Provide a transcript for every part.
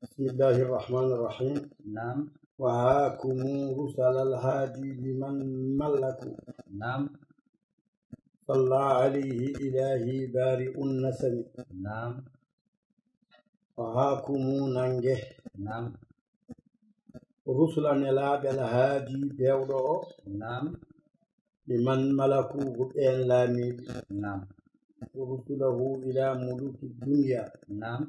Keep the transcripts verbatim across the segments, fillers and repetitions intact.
بسم الله الرحمن الرحيم. نعم. وهاكم رسل الهادي لمن ملكوا. نعم. صلى عليه إلهي بارئ النسم. نعم. وهاكم نانجه. نعم. رسل nelaaɓe الهادي bewɗo o. نعم. لمن ملكوا ko ɓeen laamiiɓe. نعم. ورسله إلى ملوك الدنيا. نعم.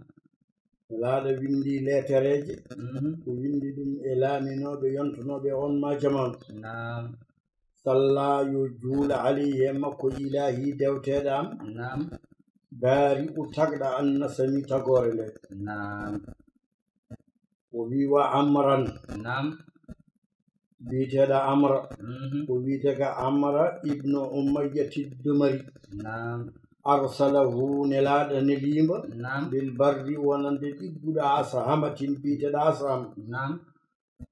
Nelaaɗo winndi leetareeje, mhm, o winndi ɗum e laaminooɓe yontonooɓe on ma jamaanu. نعم. Salla yo juula عليه e makko إلهي dewteeɗo am. نعم. بارئ tagɗo النسم tagoore nde. نعم. O wi وعمرا. نعم. Biyeteeɗo Amra. Mhm. O wiyetee ko Amra ibnu Umayyati Dumari. نعم. أرسله nelaaɗo neliimo. نعم. بالبر wonande ɗigguɗo Asahamatin biyeteeɗo Asahama. نعم.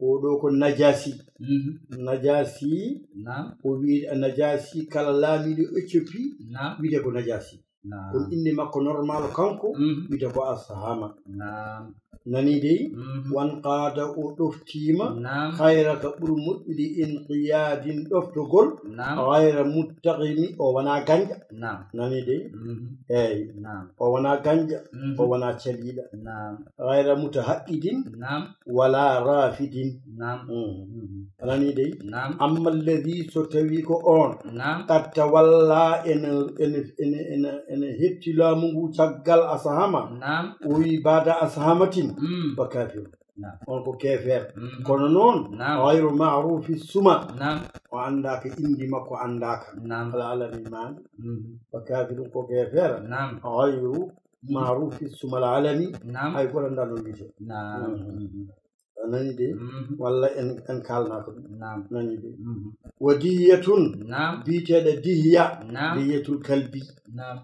Oɗo ko Najasi. Mhm. Najasi. نعم. O wi Najasi kala laamiiɗo Ethiopie. نعم. Wiyetee ko Najasi. نعم. Kono innde makko normal kanko, mhm, wiyetee ko Asahama. نعم. Nani dey? Mhm. وانقاد o ɗoftiima. نعم. خير ka ɓuri moƴƴude انقياد ɗoftogol. نعم. غير متغم o wonaa ganja. نعم. Nani dey? Mhm. Eey. نعم. O wonaa ganja, mhm, o wonaa caliiɗo. نعم. غير متحئد. نعم. ولا رافد. نعم. Mhm. Mhm. A nanii dey? نعم. أما الذي so tawii ko oon. نعم. قد تولى ene, ene, ene, ene, ene heɓti laamu ngu caggal Asahama. نعم. O wi بعد أسهمة. Mm. فكافر. نعم. On ko keefeer. Mm. Kono noon, نعم, غير معروف السمى. نعم. O anndaaka, innde makko anndaaka. نعم. العلم maani. Mm. فكافر ko keefeer. نعم. غير معروف السمى العلم. نعم. Hay gooto anndaa no wiyetee. نعم. Mm. Mm. A nanii de? Mhm. Walla en, en kaalnaaka ɗum. نعم. Nanii de? Mhm. ودهية. نعم. Biyeteeɗo Dihiya. نعم. دهية الكلبي. نعم.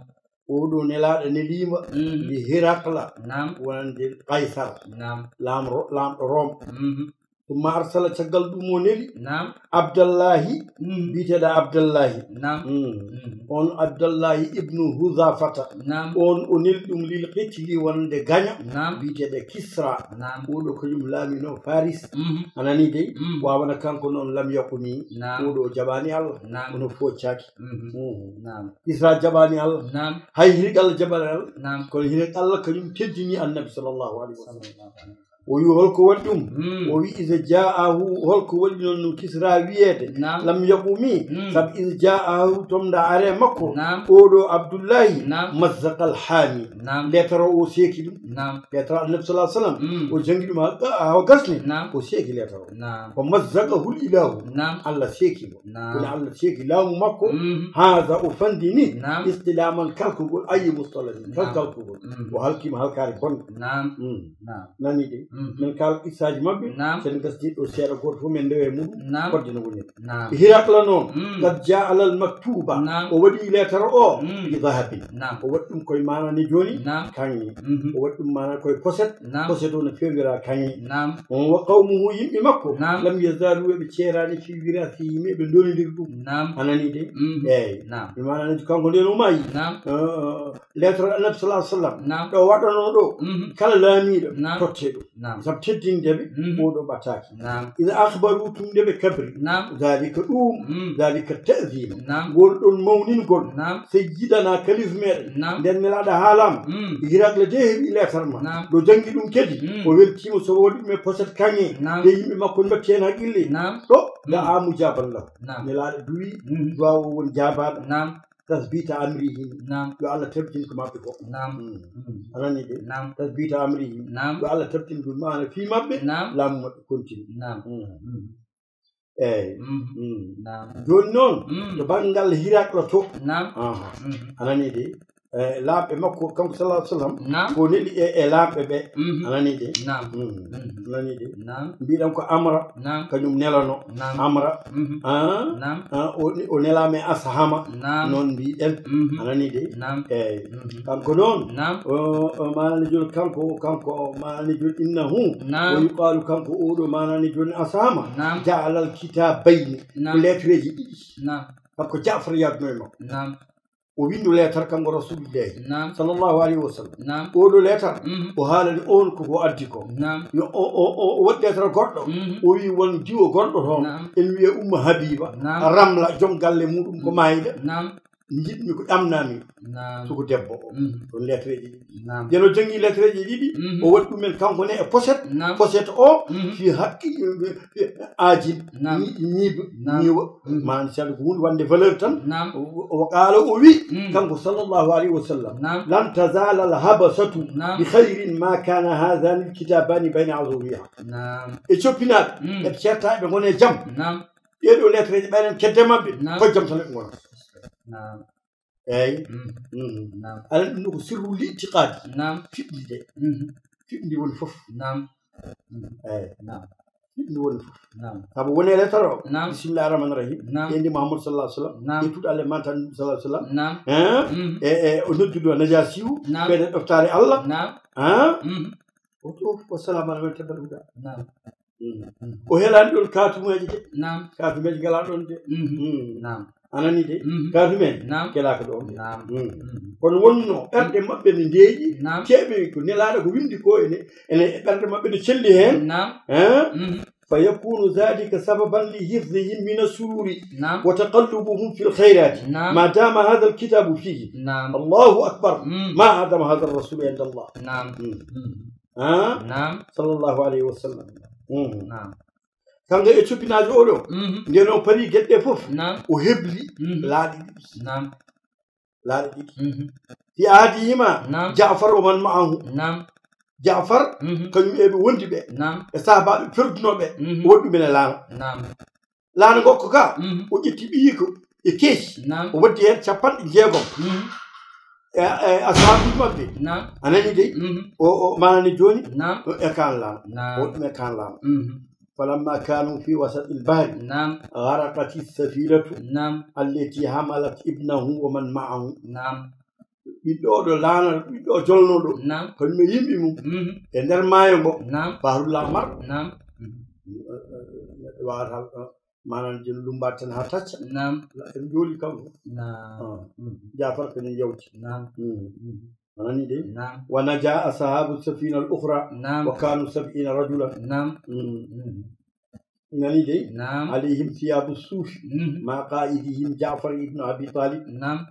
Oɗo nelaaɗo neliimo. Mhm. Nde Hirakla. نعم. Wonande Kaysar. نعم. Laamro-, laamɗo Rom. Mhm. ثم أرسل caggal ɗum o neli. نعم. Abdallahi. Mhm. Biyeteeɗo Abdallahi. نعم. Mm. Mhm. On Abdallahi ibnu Huzafata. نعم. On o neli ɗum للقتل wonande gaño. نعم. Biyeteeɗo Kisra. نعم. Oɗo kañum laaminoo Faris. Mhm. A nanii dey? Mm. Wa wona kanko noon لم يقم. نعم. Oɗo o jaɓaani Allah. نعم. Kono foccaaki. Mhm. Mhm. نعم. Kisra jaɓaani Allah. نعم. Hay Hirakla jaɓaani Allah. نعم. Kono Hirakla kañum teddini Annabi صلى الله عليه وسلم. صلى الله عليه وسلم. O wi holko waɗi ɗum? Mm. O wi إذ جاءه, holko waɗi noon no Kisra wiyeede? نعم. لم يقم. Mm. Sabu إذ جاءه, tomda are makko. نعم. Oɗo Abdullahi. نعم. مزق الحامي. نعم. Leetar o seeki ɗum. نعم. Leetar Annabi صلى الله عليه وسلم. Mm. O jangi ɗum ha, ha o gasni. نعم. O seeki leetar o. نعم. فمزقه الإله. نعم. Allah seeki mo. نعم. Kono Allah seeki laamu makko. Mhm. هذا o fandini. نعم. استلاما kalkugol, أي مستلم. Kal نعم. Kalkugol. Mhm. O halkiima halkaare bonde. نعم. Mm. نعم. Nanii de? Mhm. Min kaal qissaaji maɓɓe. نعم. Sen ngasdi ɗo seeɗa gooto fof min ndewa e muɗum. نعم. Fodde no woni. نعم. Hirakla noon. Mm. قد جعل المكتوب. نعم. O waɗi leetar o. Mm. بذهب. نعم. O waɗi ɗum koye maana ni jooni. نعم. Kaŋŋe. Mhm. O waɗi ɗum maana koye poset. نعم. Poset o no fewira kaŋŋe. نعم. On وقومه yimɓe makko. نعم. لم يزالوا eɓe ceeraani في وراثته eɓe ndonondiri ɗum. نعم. A nanii de? Mhm. Eey. نعم. Mi maana ni kanko nden o maayi. نعم. Eh, leetar Annabi صلى الله عليه وسلم. نعم. Ɗo waɗanoo ɗo. Mhm. Kala laamiiɗo نعم. Tottee ɗum. نعم. Sabu teddinde ɓe. Mhm. Oɗo ɓataaki. نعم. إذ أخبروا tun nde ɓe kabri. نعم. ذلك ɗum. Mm. ذلك التعظيم. نعم. Ngol ɗon mawningol. نعم. Sayyidana kalifa meɗen. نعم. Nden nelaaɗo haalaama. Mm. Hirakla de heɓi leetar ma. نعم. Ɗo jangi ɗum kadi. Mm. O weltiima so waɗi ɗum e poset kaŋŋe. نعم. De yimɓe makko mbatti heen haqqille. نعم. Ɗo دعا مجابا له. نعم. Nelaaɗo duwi. Mhm. Du'a o woni jaabaaɗo. نعم. تثبيت أمره. Naam. Yo Allah tabbitin ko maɓɓe ko. Naam. Mm. Mm. A nani de? Naam. تثبيت أمره. Naam. Yo Allah tabbitin ɗum maana fii maɓɓe. Naam. Laamu maɓɓe continue. Naam. Mm. Mm. Eey. Mm. Mm. Naam. Jooni noon, mm, to banngal Hirakla to. Naam. Aha. Mm. A nani de? Eh, laamɓe makko, kanko sallallahu alaihi wasallam, naam, ko neli e, e laamɓe ɓe. Mhm. A nani de? Naam. Mm. Mhm. A nani de? Naam. Mbiɗen ko Amra, naam, kañum nelano. Naam. Amra. Mhm. Ah? Naam. Ah, o, o nelaama e Ashama. Naam. Noon mbiɗen. Mhm. A nani de? Naam. Eey. Mhm. Kanko noon, naam, o, o maanani jooni kanko, kanko o maanani jooni innahu. Naam. O yuqaalu kanko oɗo maanani jooni Ashama. Naam. جعل الكتابين. Naam. Ko lettre ji ɗiɗi. Naam. Kanko Jaafar yaadunoo e makko. Naam. O winndi leetar kanko Rasuulullaahi, naam, sallallahu alayhi wa sallam. Naam. Oɗo leetar, mhm, o haalani on ko ko addi ko. Naam. Yo o, o, o, o waɗi leetar goɗɗo. Mhm. O wi won diwo gonɗo toon. Naam. En wiya Ummu Habiba. Naam. Ramla, joom galle muɗum ko, mhm, maayɗo. Naam. Njiɗmi ko ƴamnami. Naam. Suku debbo o. Mhm. Ɗon letreji ɗiɗi. Naam. Nden o janngi letreji ɗiɗi, mhm, o waɗi ɗumen kanko ne e pochette. Naam. Pochette o, mhm, fi haqqi, eh, eh, ajil. Naam. Ñi-, ñiiba, naam, ñiiwa. Mhm. Maanaam, c'est-à-dire ko huunde wonde valeur tan. Naam. O, o qaala o wi, mhm, kanko sallallahu alayhi wa sallam, naam, lan tazala al habasatu, naam, bi khayrin ma kana hadhani al kitabani bayna azhuriha. Naam. E coppinaaɓe, mm, ɓe ceertaa ɓe ngona e jam. Naam. Ɗee ɗoo letreji ɓayren kedde maɓɓe, naam, ko jam tan ɓe ngona. Naam. Eey. Mm. Mm. Naam. Aɗa anndi ɗum ɗo ko sirru li itiqaadi. Naam. Fiɓndi de. Mhm. Fiɓndi woni fof. Naam. Mhm. Eey. Naam. Fiɓndi woni fof. Naam. Sabu woni e leetar o. Naam. Bismillaahi rahmaani rahiim. Naam. Ɓe nganndi Muhammadu sallallahu alayhi wa sallam. Naam. Ƴettude Allah e mantan sallallahu alayhi wa sallam. Naam. Hein? Mhm. E, e, o noddude o Najaasiyu. Naam. Ɓeyde ɗoftaade Allah. Naam. Hein? Mhm. O to, wa salaamun ala man tabi'al huda. Naam. Mm. Mm. O helaani ɗon kaatumeeje de. Naam. Kaatumeeje ngalaa ɗon de. Mhm. Mm. Naam. A nanii de? Mhm. Kaatumeeje, naam, kelaaka ɗon de. Naam. Mm. Mhm. Kono wonnoo ɓerɗe maɓɓe ne ndeeƴi, naam, ceeɓe ko Nelaaɗo ko winndi ko ene, ene ɓerɗe maɓɓe ne celli heen. Naam. Hein? Mhm. Fa yakunu dhalika sababan li hifdhihim min as-sururi, naam, wa taqallubihim fil khayrati. Naam. Ma dama hadha al-kitabu fihi. Naam. Allahu akbar. Mm. Ma adama hadha ar-rasul inda Allah. Naam. Mm. Mm. Ha? Naam. Sallallahu alayhi wa sallam. Mhm. Naam. Kanko e coppinaajo oɗo, mhm, nden o parii geɗe ɗe fof, naam, o hebli, mhm, laaɗe ɗiɗi. Naam. Laaɗe ɗiɗi. Mhm. Fi ahadihima, naam, Ja'far wa man ma'ahu. Naam. Ja'far, mhm, kañum e ɓe wondi ɓe, naam, e sahabaaɓe perdunooɓe, mhm, o waɗi ɗum e laana. Naam. Laana ngokko ka, mhm, o ƴetti ɓiyiiko e keeci, naam, o waddi heen capanɗe jeegom. Mhm. E, e asaabuuji maɓɓe. Naam. A nanii dey? Mhm. O, o maanani jooni? Naam. O e kaan laana. Naam. O ɗum e kaan laana. Mhm. Falamma kanu fi wasati al-bahri, naam, gharaqati as-safinatu, naam, allati hamalat ibnahu wa man ma'ahu. Naam. Ɓiɗɗo oɗo laana, ɓiɗɗo o jolnooɗo. Naam. Kañum e yimɓe mum. Mhm. E nder maayo ngo. Naam. Bahrul Ahmar. Naam. Mhm. Neɗɗo waawata, maanaam, jom lumbaade tan haa tacca. Naam. Ɗum jooli kam. Naam. Ah. Mm. Jafar ko min yawti. Naam. Mm. Mm. A nanii dey? Naam. Wa naja ashabu safina al ukhra. Naam. Wa kanu sab'ina rajulan. Naam. Mm. Mm. A nanii dey? Naam. Alayhim thiyabu sufi. Mm. Ma qa'idihim Ja'far ibn Abi Talib. Naam.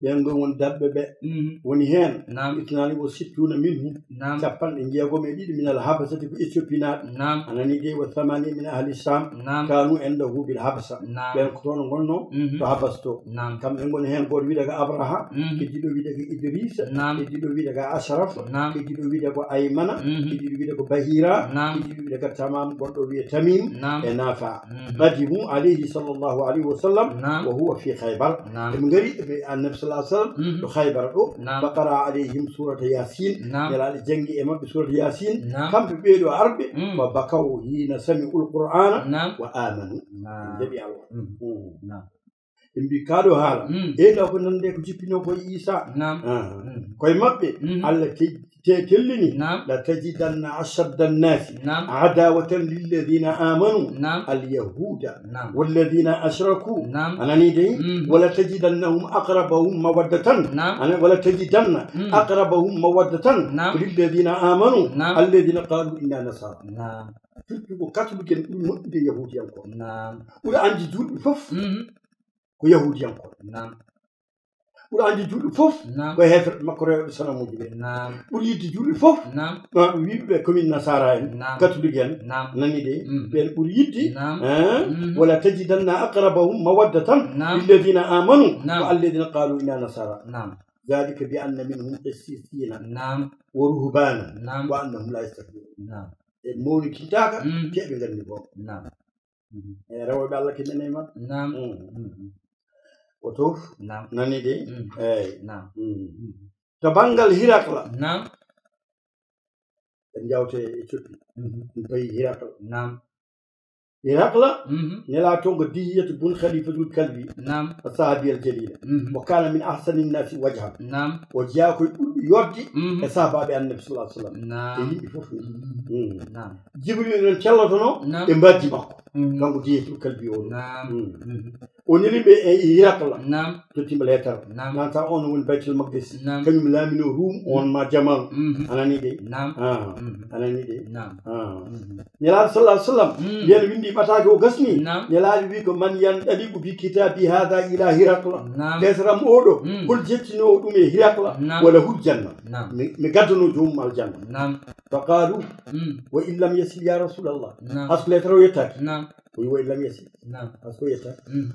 Ɓeen ɗoon woni darɓe ɓe. Mhm. Woni heen. Naam. Itnani wa sittuna minhum. Naam. Capanɗe jeegom e ɗiɗi min al Habasati ko Ethiopie naaɓe. Naam. A nanii dey? Wa thamani min ahli Sham. Naam. Kanu indahu bil Habasha. Naam. Ɓeen ko toon ngonnoo, mhm, to Habas to. Naam. Kamɓe ngoni heen, gooto wiyetee ko Abraha, mhm, keddiiɗo wiyetee ko Idrisa, naam, keddiiɗo wiyetee ko Ashraf, naam, keddiiɗo wiyetee ko Aymana, mhm, keddiiɗo wiyetee ko Bahira, naam, keddiiɗo wiyetee ko Tamam, goɗɗo wiyee Tamim, naam, e Nafa. Mhm. Qadimu alayhi sallallahu alayhi wa sallam, naam, wa huwa fi Khaybar. Naam. Ɓe ngari ɓe Annabi sallallahu alayhi wa sallam, mhm, ɗo Khaybar ɗo. Naam. Fa qara alayhim surata Yasin. Naam. Nelaaɗo janngi e maɓɓe surata Yasin. Naam. Kamɓe ɓee ɗoo arɓe, mm, fa bakaw hina sami'ul Qur'ana, naam, wa amanu. Naam. Ɓe njaɓi Allah. Mm. Mm. Naam. Ɓe mbii, "Kaa ɗoo haala, mm, eey, ndaa ko nande ko jippinoo ko e Iisaa." Naam. Ah. Mm. Koye maɓɓe, mm, Allah te-, te-, tellini, naam, "La tajidanna ashadda nnaasi, naam, adawatan lilladina amanu, naam, al yahuda, naam, walladina ashraku." Naam. A nanii dey? Mm. "Wala tajidannahum aqrabahum mawaddatan." Naam. Ana, "Wala tajidanna, mm, aqrabahum mawaddatan, naam, lilladina amanu, naam, alladina qalu inna nasara." Naam. Surtout ko catholique en ɓuri moƴƴude yahudiyankooɓe. Naam. Ɓuri anndi juulɓe fof, mhm, ko yahudiyankooɓe. Naam. Ɓuri anndi juulɓe fof, naam, ko heeferɓe makko rewɓe sanamuuji ɓe. Naam. Ɓuri yiɗde juulɓe fof, naam, ma ɓe wiyɓe ɓe komin nasara en, naam, catholique en. Naam. Nanii dey? Mm. Ɓeen ɓuri yiɗde, naam, hein? Mm. "Wala tajidanna aqrabahum mawaddatan, naam, lilladina amanu, naam, wa alladina qalu inna nasara." Naam. Dhalika bi anna minhum qissisina, naam, wa ruhbana, naam, wa annahum la yastakbirun. Naam. Ɓe mawnikintaaka, mm, te ɓe nganndi goonga. Naam. Mhm. E rewɓe Allah ke nene maɓɓe. Naam. Mm. Mhm. O to? Naam. Nanii dey? Mm. Eey. Naam. Mm. Mhm. To banngal Hirakla. Naam. En njawte e coppi. Mhm. En payi Hirakla. Naam. Hirakla, mhm, nelaa toon ko Dihiyatu bun Khalifatul Kalbi. Naam. As-sahabiyal jalila. Mhm. Wa kana min ahsani nnasi wajhan. Naam. O jeyaa ko e ɓurɓe yodde, mhm, e sahabaaɓe Annabi sallallahu alayhi wa sallam. Naam. E yimɓe fof ni. Mhm. Mm. Naam. Jibril en cellotono, naam, e mbaddi makko. Mhm. Kanko diyetul kalbi o. Naam. Mm. Mhm. O neli ɓe e Hirakla. Naam. Tottima leetar. Naam. Nanta on woni Baytul Maqdis. Naam. Kañum laamino Rum on ma jaman. Mhm. Anani de. Naam. Ah. Mhm. Anani de. Naam. Ah. Mhm. Nelaaɗo sallallahu alaihi wasallam, mm, nden windi ɓataake o gasni. Naam. Nelaaɗo wi ko man yantaliqu bi kitabi hada ila Hirakla. Naam. Leetaram oɗo, mm, hol jettinoowo ɗum e Hirakla? Naam. Wala hul janna. Naam. Mi, mi gaddano joomum aljanna. Naam. Fa qalu, mm, wa in lam yasil ya Rasulallah. Naam. Hasko leetara o yettaaki? Naam. O wi wa in lam yasil. Naam. Hasko yettaaki? Mm.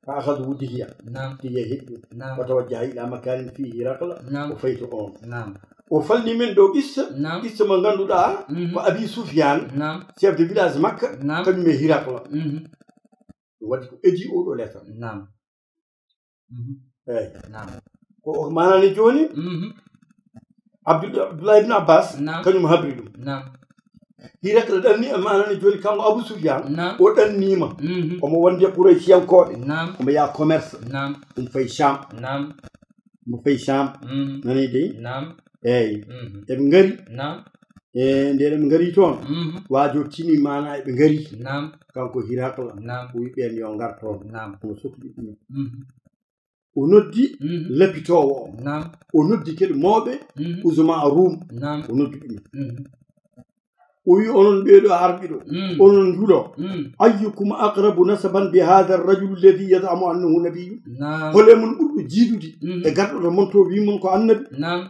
Fa akhadhu dihiya. Naam. Dihiya heɓi ɗum. Naam. Wa tawajjaha ila makanin fihi Hirakla. Naam. O fayti on. Naam. O falni min ɗo qissa, naam, qissa mo ngannduɗaa, mhm, ko Abi Sufyan, naam, chef de village Makka, naam, kañum e Hirakla. Mhm. Ɗum waɗi ko edi oɗo leetar. Naam. Mhm. Eyi. Naam. Ko o manani jooni, mhm, Abdul-, Abdullah ibn Abbas, naam, kañum habri ɗum. Naam. Hirakla ɗanni, manani jooni kanko Abu Sufyan, naam, o ɗannima. Mhm. Omo wonde Quraysiyankooɓe. Naam. Omo yaha commerce. Naam. Ɗum fayi Sham. Naam. Mo fayi Sham. Mhm. Nani dey? Naam. Eyi. Mhm. Eɓe ngari. Naam. E nder eɓe ngari toon. Mhm. Waajo tini maana eɓe ngari. Naam. Kanko Hirakla. Naam. O wi ɓeen yo ngar toon. Naam. Omo sokli ɗum. Mhm. O noddi, mhm, lapitoowo o. Naam. O noddi kadi mawɓe, mhm, uzama Rum. Naam. O noddi ɗum. Mhm. O wi onon ɓeeɗo arɓe ɗo. Mm. Onon njulo. Mm. Ayyukum aqrabu nasaban bi hadha ar-rajul alladhi yaz'amu annahu nabiyyu? Naam. Hol e mon ɓurɗo jiidude, mm, e garɗo to mon to wi mon ko annabi? Naam.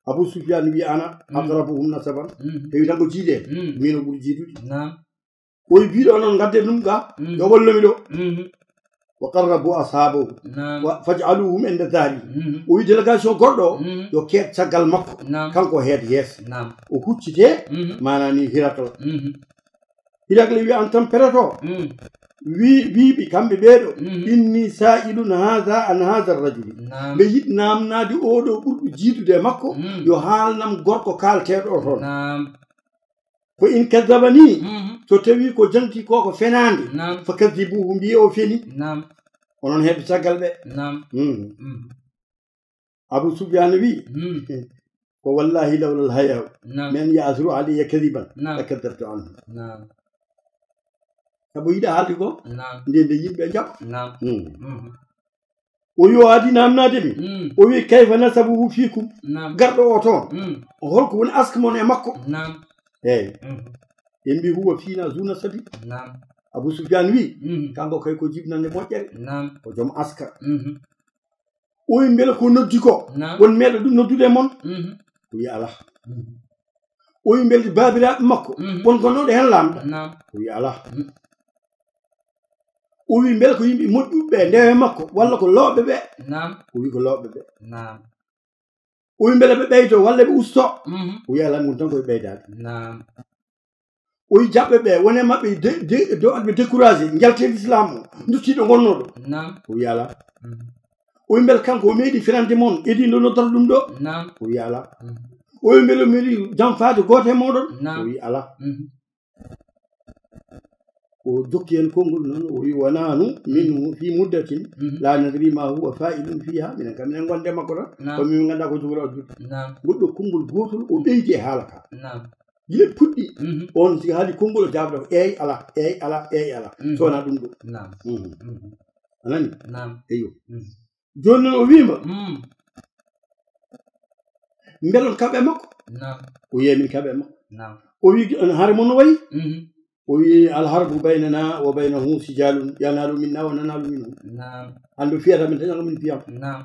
Abu Sufyan wi ana, mm, aqrabuhum nasaban. Mm. Tawi tan ko jiide. Mm. Min o ɓuri jiidude. Naam. O wi biiɗo onon gadde ɗum ga. Mm. Yo wallu mi ɗo. Mm. Wa qarrabu ashabahu. Naam. Wa faj'aluhum inda dhahri. Mhm. O wi délégation goɗɗo o, mhm, yo keet caggal makko. Naam. Kanko o heed yeeso. Naam. O huccite, mhm, maana ni Hirakla. Mhm. Hirakla wi an tan pereto. Mm. Wi, wiɓe kamɓe ɓeeɗo, mhm, inni sa'ilun hadha an hadha ar-rajuli. Naam. Mbe yiɗ namnaade oɗo ɓurɗo jiidude e makko, mm, yo haalnam gorko kaalteeɗo o toon. Naam. Ko in kazzabani, mhm, so tawi ko jangti ko ko fenaande, naam, fa kazzibuhu, mbiye o feni. Naam. Onon heddo caggal ɓe. Naam. Mm. Mm. Abu Sufyan wi, mm, ko wallahi lawla al-haya'u, naam, min ya'zuru alayya kadhiban, naam, la kadhabtu anhu. Naam. Sabu yiɗa haalde ko, naam, nde nde yimɓe jaɓa. Naam. Mm. Mhm. O wi o adi namnade mi. Mm. O wi kayfa nasabuhu fikum? Naam. Garɗo o toon. Mm. O holko woni aska mon e makko? Naam. Eyi. Mm. Ɓe mbi huwa fina zu nasabi. Naam. Abu Sufyan wi, mm, kanko kay ko jibnande moƴƴere. Naam. Ko joom aska. Mhm. O wi mbele ko noddi ko, naam, won meeɗa ɗum noddude e mon? Mhm. O wi ala. Mhm. O wi mbele baabiraaɓe makko, mhm, won gonnoɗo hen lamɗa? Naam. O wi ala. Mhm. O wi mbele ko yimɓe moƴƴuɓe ɓe ndewe makko, walla ko looɓe ɓe? Naam. O wi ko looɓe ɓe. Naam. O wi mbele ɓe ɓeydo walla ɓe usto? Mhm. O wi ala, ngon tan koye ɓeydaade. Naam. O wi jaɓɓe ɓe, wone maɓɓe de, de, do ɓe découragé, njalten islam o, duttiɗo gonnoɗo? Naam. O wi ala. Mhm. O wi mbele kanko o meeɗi firande mon, edi ndo noddata ɗum ɗo? Naam. O wi ala. Mhm. O wi mbele o meeɗi janfaade gooto e moɗon? Naam. O wi ala. Mhm. O jokki hen konngol noon, o wi, wa nahnu minhu fi muddatin, mhm, la nadri ma huwa fa'ilun fiha. Minen kam, minen gonde makko tan. Naam. Ko min ngannda ko jogori addude. Naam. Ngol ɗo konngol gootol o ɓeydi e haala ka. Naam. Gila puɗɗi, mhm, on si haali konngol o jaabata ko eey, ala, eey, ala, eey, ala. Mhm. So wonaa ɗum ɗo. Naam. Mhm. Mhm. A nani? Naam. Eyo. Mhm. Jooni noon o wiima, mm, mbele on kaɓe makko? Naam. O wiya min kaɓe makko. Naam. O wi, hare mon no wayi? Mhm. O wi, al harbu baynana wa baynahu sijalun, yanalu minna wa nanalu minhu. Naam. Hannde o fiyata min, dañata min fiyam. Naam.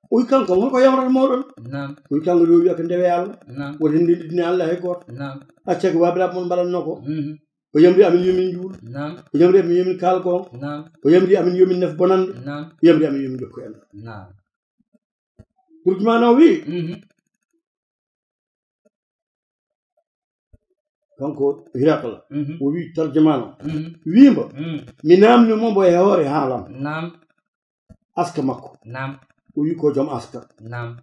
O wi kanko, hol ko yamrata moɗon? Naam. O wi kanko, yo wiya ko ndewe Allah. Naam. Woto en ndenndidine Allah hay gooto. Naam. Accaki waabiraaɓe mon mbaɗatno ko. Mhm. O yamri amin yo min njuul. Naam. O yamri amin yo min kaal goonga. Naam. O yamri amin yo min nef bonannde. Naam. O yamri amin yo min jokku en. Naam. Turjumaan o wi, mhm, kanko Hirakla, mhm, o wi tarjumaan o, mhm, wi mbo, mhm, mi naamni mo mbo e hoore haalam. Naam. Aska makko. Naam. O wi ko joom aska. Naam.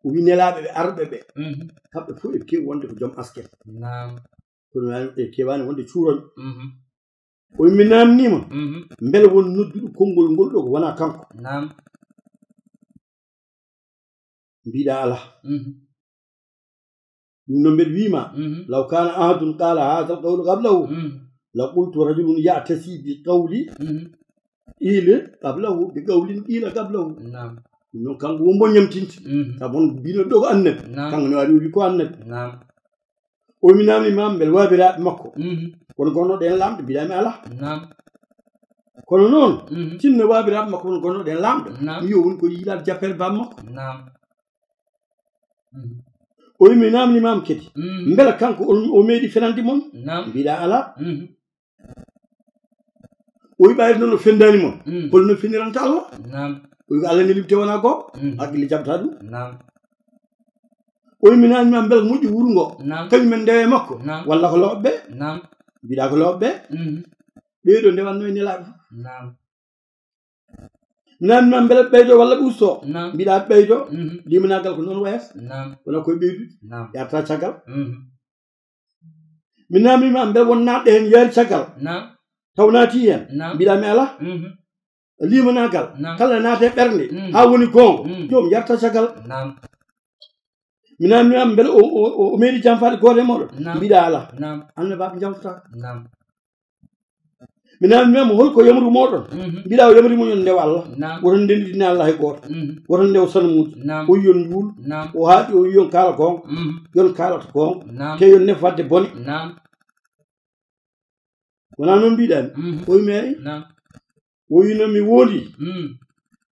O wi nelaaɓe ɓe arɓe ɓe, mhm, kamɓe fof ɓe keewi wonde ko joom aska. Naam. Kono ɓe keewaani wonde cuuroñ. Mhm. O wi mi naamniima, mhm, mbele won nodduɗo konngol ngol ɗo ko wonaa kanko? Naam. Mbiɗa alaa. Mhm. Ɗum noon mbeɗa wiima, mhm, law kaana ahadun qaala haadal qawla qablahu, mhm, لقلت رجل يعتسي بقولي Mhm. قيل قبله، بقول قيل قبله. Naam. Ɗum noon kanko wonmo ñamtinte. Mhm. Sabu on mbino ɗo ko annabi. Naam. Kanko ne waɗi o wi ko annabi. Naam. O wi mi namni ma mbel waabiraaɓe makko. Mhm. Kono gonnoɗo en laamɗo mbiɗa mi ala. Naam. Kono noon, Mhm. sinno waabiraaɓe makko kono gonnoɗo en laamɗo. Naam. Mi yo woni ko yiilaade jappere baaba makko. Naam. Mhm. O wi mi namni ma kadi. Mhm. Mbela kanko on o meeɗi fenande mon? Naam. Mbiɗa ala. Mhm. O wi ɓayde noon o fendaani mon. Mm. Holno feniranta Allah? Naam. O wi ko Allah neli te wona goonga. Mm. Hakkille jaɓata ɗum. Naam. O wi mi namni ma mbela ko moƴƴi wuro ngo? Naam. Kañum men ndewe makko? Naam. Walla ko looɓe? Naam. Mbiɗa ko looɓe? Mhm. Ɓeeɗo ndewanno e nelaaɓe fof. Naam. Mi namni ma mbela ɓeydo walla ɓusto? Naam. Mbiɗa ɓeydo. Mhm. Limanagal ko noon wayata. Naam. Wona koye ɓeydude. Naam. Yarta caggal. Mhm. Mi namni ma mbela won naatɗo heen yaari caggal? Naam. Taw naati heen? Naam. Mbiɗa mi ala. Mhm. Limanagal. Naam. Kala naate ɓernde. Mm. Haa woni goonga. Mm. Joom yarta caggal. Naam. Mi namni ma mbela o, o, o, o meeɗi janfaade gooto e mooɗon? Naam. Mbiɗa ala. Naam. Annabaaɓe janfata. Naam. Mi namni ma holko yamru mooɗon? Mhm. Mbiɗa o yamri mo yon ndewa Allah. Naam. Woto ndendidina Allah e gooto. Mhm. Woto ndew sanamuuji. Naam. O yon njuul. Naam. O haaɗi o yon kaala goonga. Mhm. Yon kaalata goonga. Naam. Te yon nef wadde bone. Naam. Wona noon mbiɗami? Mhm. O wi mi eyi. Naam. O wi noon mi wondi. Mm.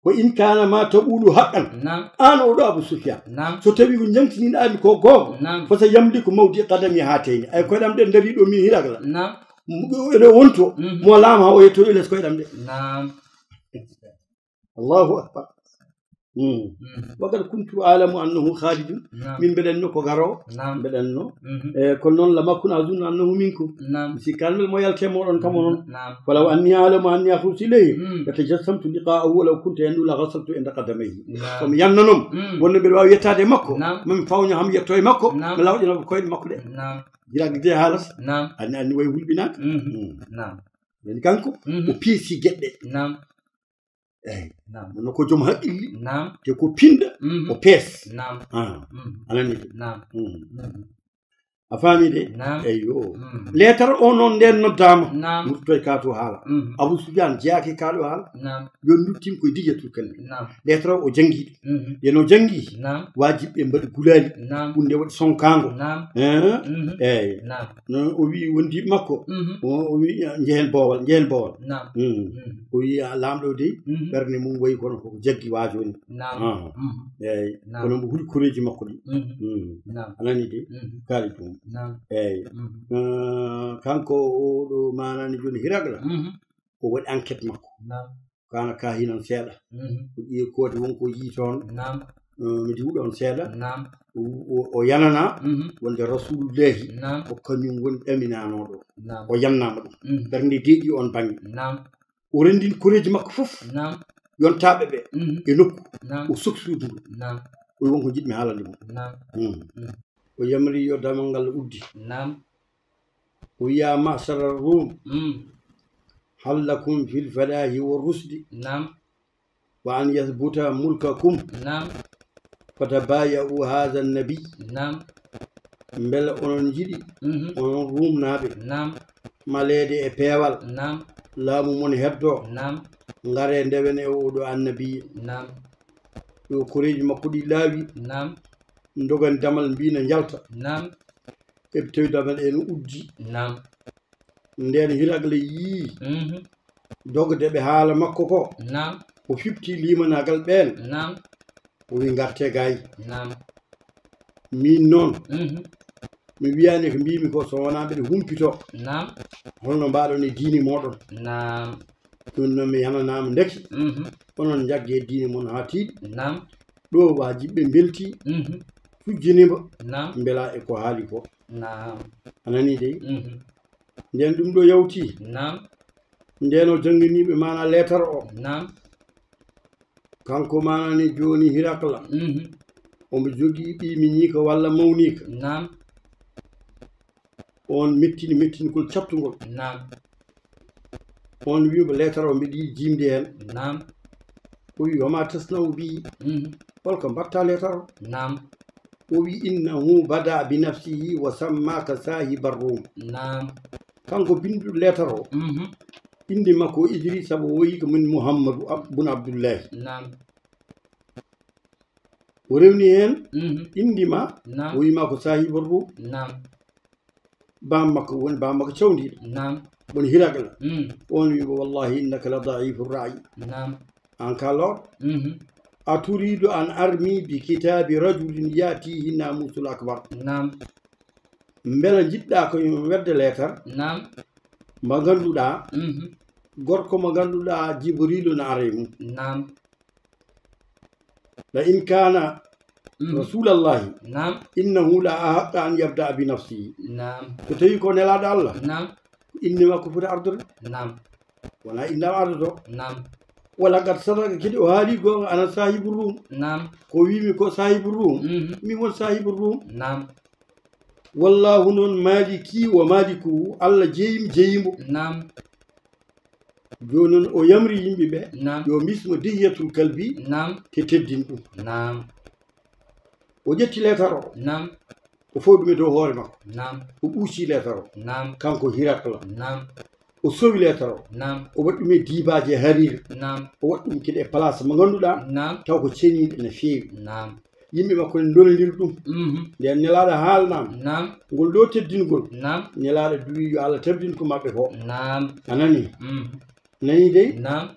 Ko in kana ma taqulu haqqan. Naam. An oɗo Abu Sufyan. Naam. So tawi ko jangtiniɗami ko goonga. Naam. Fa sa yamliku mawdi qadami hatayni. Ay koyɗam ɗe dari ɗo min Hiraqla. Naam. Ene wonto. Mhm. Mo laama o yetto les koyɗam ɗe. Naam. Allahu akbar. Mm. Mhm. Wa qad kuntu a'lamu annahu kharijun. Naam. Min mbeɗenno ko garowo. Naam. Mbeɗenno. Mhm. E kono noon lama kun azunnu annahu minkum. Naam. Mi sikkaani mbele mo yalte mooɗon kam onon. Naam. Falaw anni a'lamu anni akhruju ilayhi. Mm. Latajassamtu liqa'ahu walaw kuntu yandu la ghasaltu inda qadamayhi. Naam. So mi yannanom. Mm. Wonno mbeɗa waawi yettaade e makko. Naam. Min fawña ham yetto e makko. Naam. Mi lawƴana ko koyɗe makko ɗe. Naam. Jiraade de haalas. Naam. Anni anni way hulɓinaaka. Mhm. Mm. Naam. Woni kanko. Mhm. O piisi geɗɗe. Naam. Eyi. Naam. Wonno ko joom haqqille. Naam. Te ko pinɗa. Mhm. O pees. Naam. Ah. Mhm. Anani de. Naam. Mhm. Mhm. A faami de? Naam. Eyyo. Mhm. Leetar o noon nden noddaama. Naam. Murtoy ka to haala. Mhm. Abu Sufyan jeyaaki ka ɗo haala. Naam. Yo nduttin koye Dijatul Kalbi. Naam. Leetar o o janngi. Mhm. Yen o janngi. Naam. Wajiɓɓe mbaɗi gulaali. Naam. Ɗum nde waɗi sonkaango. Naam. Eh? Mhm. Eyi. Naam. No o wi wondiiɓe makko. Mhm. O, o wi, "Njehen boowal, njehen boowal." Naam. Mm. Mhm. O wi, "A, laamɗo o dey, mhm, ɓernde mum wayi kono koko jaggi waajo ni." Naam. Ah. Mhm. Eyi. Naam. Kono mbo huli koreeji makko ɗi. Mhm. Mm. Naam. A nani de? Mhm. Kaali ɗum. Naam. Eyi. Mhm. Ah, kanko oɗo maanani jooni Hiraqla, mhm, o waɗi enquête makko. Naam. Kana kahinan seeɗa. Mhm. O ƴeewi koode won ko yii toon. Naam. Eh, mi diwɗo on seeɗa. Naam. O, o, o yanana, mhm, wonde Rasulullahi, naam, ko kañum woni ɗaminanooɗo. Naam. O yannama ɗum. Mhm. Ɓernde deeƴi on baŋnge. Naam. O renndin koreeji makko fof. Naam. Yontaaɓe ɓe, mhm, e nokku. Naam. O soksuudu ndu. Naam. O wi won ko njiɗmi haalande mo. Naam. Mhm. Mhm. O yamri yo damal ngal uddi. Naam. O wi, "Ya ma'shara Rum, mm, hal lakum fil falahi wa rusdi, naam, wa an yathbuta mulkakum, naam, fatabaya'u hadha nabi." Naam. Mbele onon njiɗi, mhm, onon Rumnaaɓe, naam, maleede e peewal, naam, laamu mon heddo, naam, ngare ndewen e oɗo annabi. Naam. Yo koreeji makko ɗi laawi. Naam. Ndogani damal mbi na njalta. Naam. Eɓe tawi damal en uddi. Naam. Nden Hiraqla yii, mhm, dogde ɓe haala makko ko. Naam. O fifti limanaagal ɓeen. Naam. O wi, "Ngarte gaay." Naam. Min noon, mhm, mi wiyaani ko mbiimi ko so wonaa mbeɗa humpito. Naam. Holno mbaɗon e diine mooɗon? Naam. Ɗum noon mi yananaama ndeke. Mhm. Onon njagge diine mon haa tiiɗi. Naam. Ɗo wajiɓɓe mbelti. Mhm. Fujjini mbo. Naam. Mbela e ko haali ko. Naam. A nani dey? Mhm. Nden ɗum ɗo yawti. Naam. Nden o jannginiiɓe maana leetar o. Naam. Kanko maana ni jooni Hirakla. Mhm. Omo jogii ɓii miñiiko walla mawniiko. Naam. On mettini mettingol cattungol. Naam. On wiimo leetar o mbeɗa yiɗi jiimde heen. Naam. O wi, "Wa ma tasna'u bi?" Mhm. Holko mbaɗta leetar o? Naam. O wi, "Innahu bada bi nafsihi wa sammaka sahiba Rum." Naam. Kanko binduɗo leetar o, mhm, inde makko o Idrisa, sabu o woyi ko min Muhammadu Ab-, bun Abdullahi. Naam. O rewni heen, mhm, inde ma, naam, o wiima ko Sahibul Ruum. Naam. Baam makko woni baam makko cawndiiɗo. Naam. Woni Hirakla. Mm. On wiimo, "Wallahi innaka la da'ifu ra'yi." Naam. An ka looɗo. Mhm. "A turidu an armi bi kitabi rajulin yatihi namusul akbar." Naam. Mbela njiɗɗa ko yo wedde leetar, naam, mba ngannduɗaa, mhm, gorko mo ngannduɗaa Jibriilu na ara e mum. Naam. "La in kaana, mhm, rasulallahi, naam, innahu la ahaqqa an yabda'a bi nafsihi." Naam. So tawi ko nelaaɗo Allah, naam, ko innde makko foti ardude. Naam. Wona innde am ardoto. Naam. "Wala qad sadaka, kadi o haali goonga, ana Sahibul Ruum." Naam. Ko wiimi ko Sahibul Ruum, mhm, min won Sahibul Ruum. Naam. "Wallahu noon maliki wa malikuhu, Allah jeeyim, jeeyimo." Naam. Jooni noon o yamri yimɓe ɓe, naam, yo mbismo Dihiyatul Kalbi, naam, te teddin ɗum. Naam. O ƴetti leetar o, naam, o fow ɗum e dow hoore makko. Naam. O ɓuuci leetar o. Naam. Kanko Hirakla. Naam. O sowi leetar o. Naam. O waɗi ɗum e diibaaji e hariir. Naam. O waɗi ɗum kadi e place mo ngannduɗaa, naam, taw ko ceniiɗo no feewi. Naam. Yimɓe makko ne ndonondiri ɗum. Mhm. Nden Nelaaɗo haalnaama, naam, ngol ɗo teddingol. Naam. Nelaaɗo duwi yo Allah tabdin ko maɓɓe ko. Naam. A nani? Mhm. Nani dey? Naam.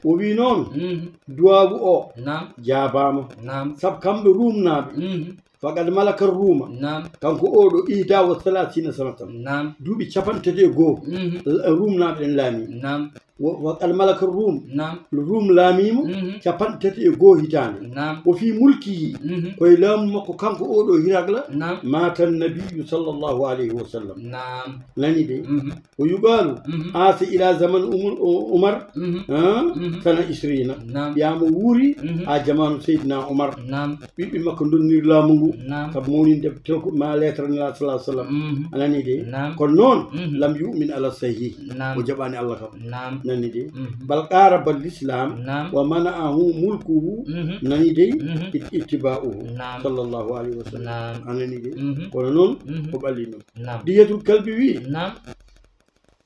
O wi noon, mhm, duwaawu o, naam, jaabaama. Naam. Sabu kamɓe Ruumnaaɓe, mhm, faqad malaka Ruuma. Naam. Kanko oɗo ihda wa thalathina sanatan. Naam. Duuɓi capanɗe tati e goo, mhm, Ruumnaaɓe ɗen laami. Naam. Wa, wa qad malaka Rum. Naam. Rum laamiima, mhm, capanɗe tati e goo hitaande. Naam. Wa fi mulkihi, mhm, koye laamu makko kanko oɗo Hiraqla, naam, maata nabiyyu sallallahu alayhi wa sallam. Naam. Nani de? Mhm. Wa yuqaalu, mhm, aasa ila zaman Umar, Umar, mhm, ah, mhm, sana ishrina. Naam. Ɓiya mo wuuri, mhm, haa jamaanu Seydina Umar. Naam. Ɓiɓɓe makko ndonniri laamu ngu. Naam. Sabu mawninde telko ma lettre Nelaaɗo sallallahu alayhi wa sallam. Mhm. A nani de? Naam. Kono noon, mhm, lam yu'min ala sahih. Naam. O jaɓaani Allah kam. Naam. Nani de? Mhm. Bal qaraba al islam, naam, wa mana'ahu mulkuhu. Mhm. Nani de? Mhm. It-, ittiba'uhu. Naam. Sallallahu alayhi wa sallam. Naam. A nani de? Mhm. Kono noon, mhm, o ɓalli ɗum. Naam. Dihiyatul Kalbi wi, naam,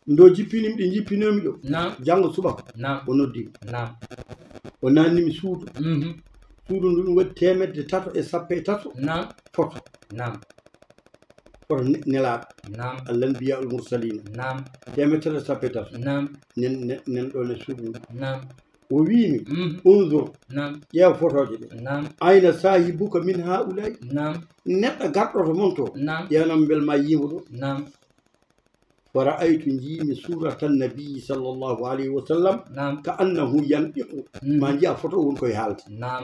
ndo jippini mi, ɗi jippinomi ɗo. Naam. Janngo subaka. Naam. O noddi mi. Naam. O naanni mi suudu. Mhm. Suudu ndu ɗum waɗi teemedde tato e sappo e tato. Naam. Foto. Naam. Foto ne-, Nelaaɗo. Naam. Al anbiya al mursalina. Naam. Teemedde tato e sappo e tato. Naam. Nen, nen, nen ɗon e suudu ndu. Naam. O wiimi, mhm, unzur. Naam. Ƴeew fotooje ɗe. Naam. Ayna saahibuka min haa'ulaa'i? Naam. Neɗɗo garɗo to mon to. Naam. Ƴeewnam mbel ma yiimo ɗo. Naam. Wa ra'aytu, njiimi suratan nabi sallallahu alayhi wa sallam, naam, ka annahu yantiqu. Mm. Ma njiya foto o woni koye haalde. Naam.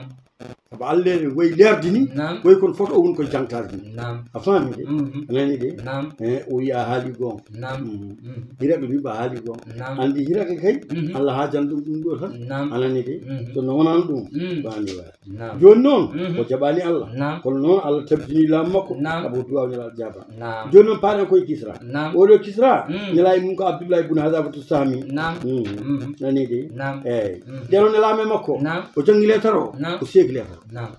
Sabu Allah ne wayi leerde ni, naam, wayi kono foto o woni koye jangtaade ni. Naam. A faami de? Mhm. A nani de? Naam. Eh, o wiya a haali goonga. Naam. Mhm. Mhm. Hiraqe wiima a haali goonga. Naam. Anndi Hiraqe kay, mhm, Allah haajan ɗum ɗum ɗo tan. Naam. A nani de? Mhm. So no wonano ɗum, mm, waani waade. Naam. Jooni noon, mhm, o jaɓaani Allah. Naam. Kono noon Allah tabitini laamu makko, naam, sabu o duwaaw Nelaaɗo jaaba. Naam. Jooni noon paaɗen koye Kisra. Naam. Oɗo Kisra, mm, nelaaɗo mum ko Abdullahi ibn Hadafatu Sahmi. Naam. Mm. Mhm. Nani de? Naam. Eey. Mhm. Nden o nelaama e makko. Naam. O janngi leetar o. Naam. O seeki leetar o. Naam.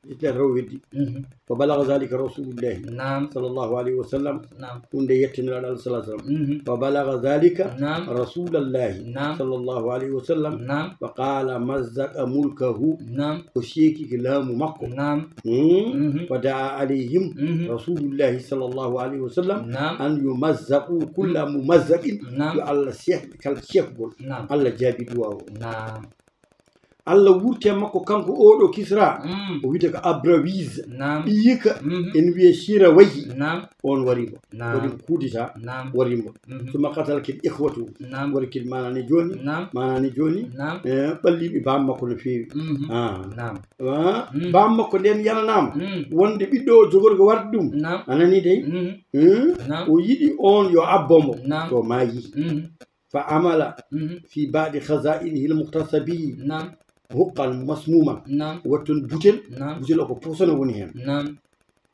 Leetar o weddi. Mhm. Wa balagha dhalika Rasulullahi, naam, sallallahu alayhi wa sallam. Naam. Ɗum nde yetti Nelaaɗo Allah sallallahu alayhi wa sallam. Mhm. Wa balagha dhalika, naam, Rasulallahi, naam, sallallahu alayhi wa sallam. Naam. Wa qala mazzaqa mulkahu. Naam. O seeki ko laamu makko. Naam. Hmm? Mhm. Wa da'a alayhim, mhm, Rasulullahi sallallahu alayhi wa sallam, naam, an yumazzaqu kulla, mhm, mumazzaqin. Naam. Yo Allah seek ɓe kala seekgol. Naam. Allah jaabi duwaaw o. Naam. Allah wurti e makko kanko oɗo Kisra. Mm. O wiyetee ko Abrawiz. Naam. Ɓiyika, mhm, ene wiyee Shirawayhi. Naam. On wari mbo. Naam. Waɗi mbo kudeta. Naam. Wari mbo. Mhm. Summa qatala kadi ikhwatu. Naam. Wari kadi manani jooni. Naam. Manani jooni. Naam. Eh, ɓalliiɓe baam makko no feewi. Mhm. Ah. Naam. Ah, mhm, baam makko nden yananaama. Mm. Wonde ɓiɗɗo o jogorgo warde ɗum. Naam. A nani dey? Mhm. Hmm? Naam. O yiɗi on yo abbo mo. Naam. To maayi. Mhm. Fa amala, mhm, fi ba'di khaza'inihi al-mukhtassa bihi. Naam. Huqqan masmuman. Naam. Waɗi toon butel. Naam. Butel o ko poison woni heen. Naam.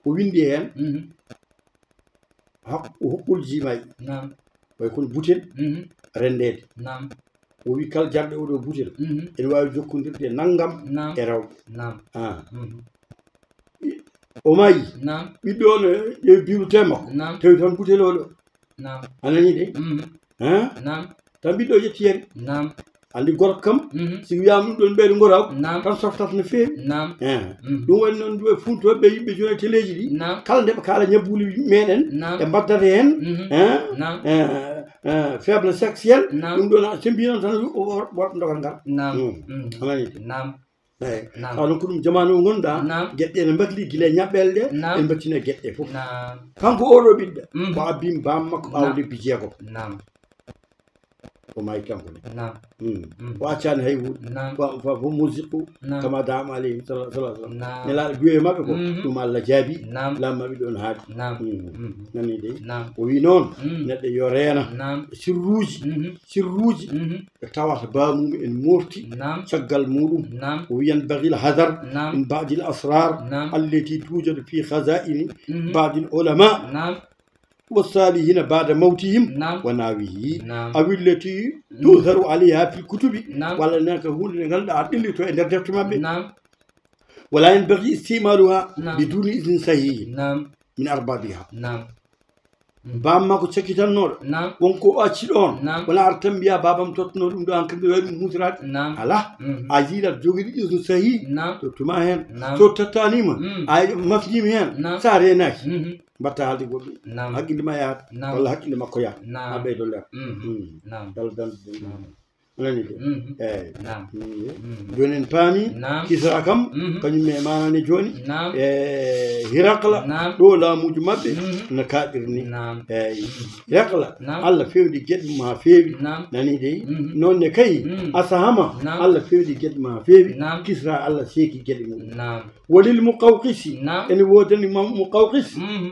O winndi heen. Mhm. Haq-, huqqul jimaa'i. Naam. Way kono butel, mhm, renndeede. Naam. O wi kala jarɗo oɗo butel, mhm, ene waawi jokkondirde nanngam, naam, e rewɓe. Naam. Ah. Mhm. O maayi. Naam. Ɓiɗɗo o no ƴeewi biiru tee makko. Naam. Tawi toon butel oɗo. Naam. A nanii de? Mhm. Hein? Naam. Tan ɓiɗɗo o ƴetti yari. Naam. Anndi gorko kam, mhm, si wiyaama ɗum ɗoon ɓeydo ngoraagu, naam, tan softat no feewi. Naam. Eh. Mhm. Ɗum waɗi noon, ɗum e funtooɓe yimɓe jooni e teleeji ɗi, naam, kala nde ɓe kaala ñabbuuli meɗen, naam, ɓe mbaddata heen, mhm, eh, naam, eh, eh, faible sexuel, naam, ɗum ɗoon a sembi noon tan, o, o, o, dogal ngal. Naam. Mm. Mm. A nanii de? Naam. Eeyi. Naam. Tawa noon ko ɗum jamaanu o ngonɗaa, naam, geɗe ɗe ene mbakli gila e ñaɓɓeele ɗe, naam, ene mbattina geɗe ɗe fof. Naam. Kanko oɗo ɓiɗɗo, mhm, o abbi baam makko ɓaawo, naam, lebbi jeegom. Naam. O maayi kanko ne. Naam. Mm. Mm. O accaani hay huunde. Naam. Fa, fa, fa muziqu, naam, kama daama alayhim sala-, salatu wasalam. Naam. Nelaaɗo duwe maɓɓe ko, mhm, ɗum Allah jaabi, naam, laamu maɓɓe ɗoon haaɗi. Naam. Mm. Mm. Nanii de? Naam. O wii noon, mm, neɗɗo yo reena, naam, sirruuji, mhm, sirruuji, mhm, ɓe tawata baamum en mofti, naam, caggal muɗum. Naam. O wiyan bagil hadar, naam, min badil asrar, naam, allati tujadu fi khazaini, mhm, badil ulama, naam, wa salihina bada mawtihim, naam, wa nawihi, naam, aw allati, mm, tuzaru alayha fil kutubi, naam, walla nan ko huunde nde ngannduɗaa a ɗillito e nder defte maɓɓe. Naam. Wala yanbaghi istimaluha, naam, biduni idnin sahihi, naam, min arbabiha. Naam. Baam makko cakkitannooɗo. Naam. Won ko o acci ɗoon. Naam. Wona ar tan mbiya baabam tottuno ɗum ɗo, hankadi ɓe waɗi ɗum huutoraade. Naam. Alaa. Mhm. A yiilat jogiiɗo isnu sahi. Naam. Tottuma heen. Naam. So tottaaniima, mm, a mafniima heen. Naam. So a reenaaki, mhm, mbaɗta haalde goɗɗum. Naam. Haqqille ma yahat. Naam. Walla haqqille makko yahat. Naam. A ɓeydo leer. Mhm. Mm. Naam. Yalla dan. Naam. A nanii de? Mhm. Eeyi. Naam. Mm. Mhm. Jooni en paami, naam, Kisra kam, mhm, kañum e maanaani jooni, naam, e Hirakla, naam, ɗo laamuuji maɓɓe, mhm, no kaaɗiri ni. Naam. Eeyi. Mhm. Hirakla, naam, Allah feewndi geɗe mum haa feewi. Naam. Nanii de? Mhm. Noon ne kay, mhm, Asahama, naam, Allah feewndi geɗe mum haa feewi. Naam. Kisra, Allah seeki geɗe mum. Naam. Walil Muqawqisi, naam, ene woodani ma Muqawqis. Mhm.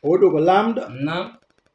Oɗo ko laamɗo, naam,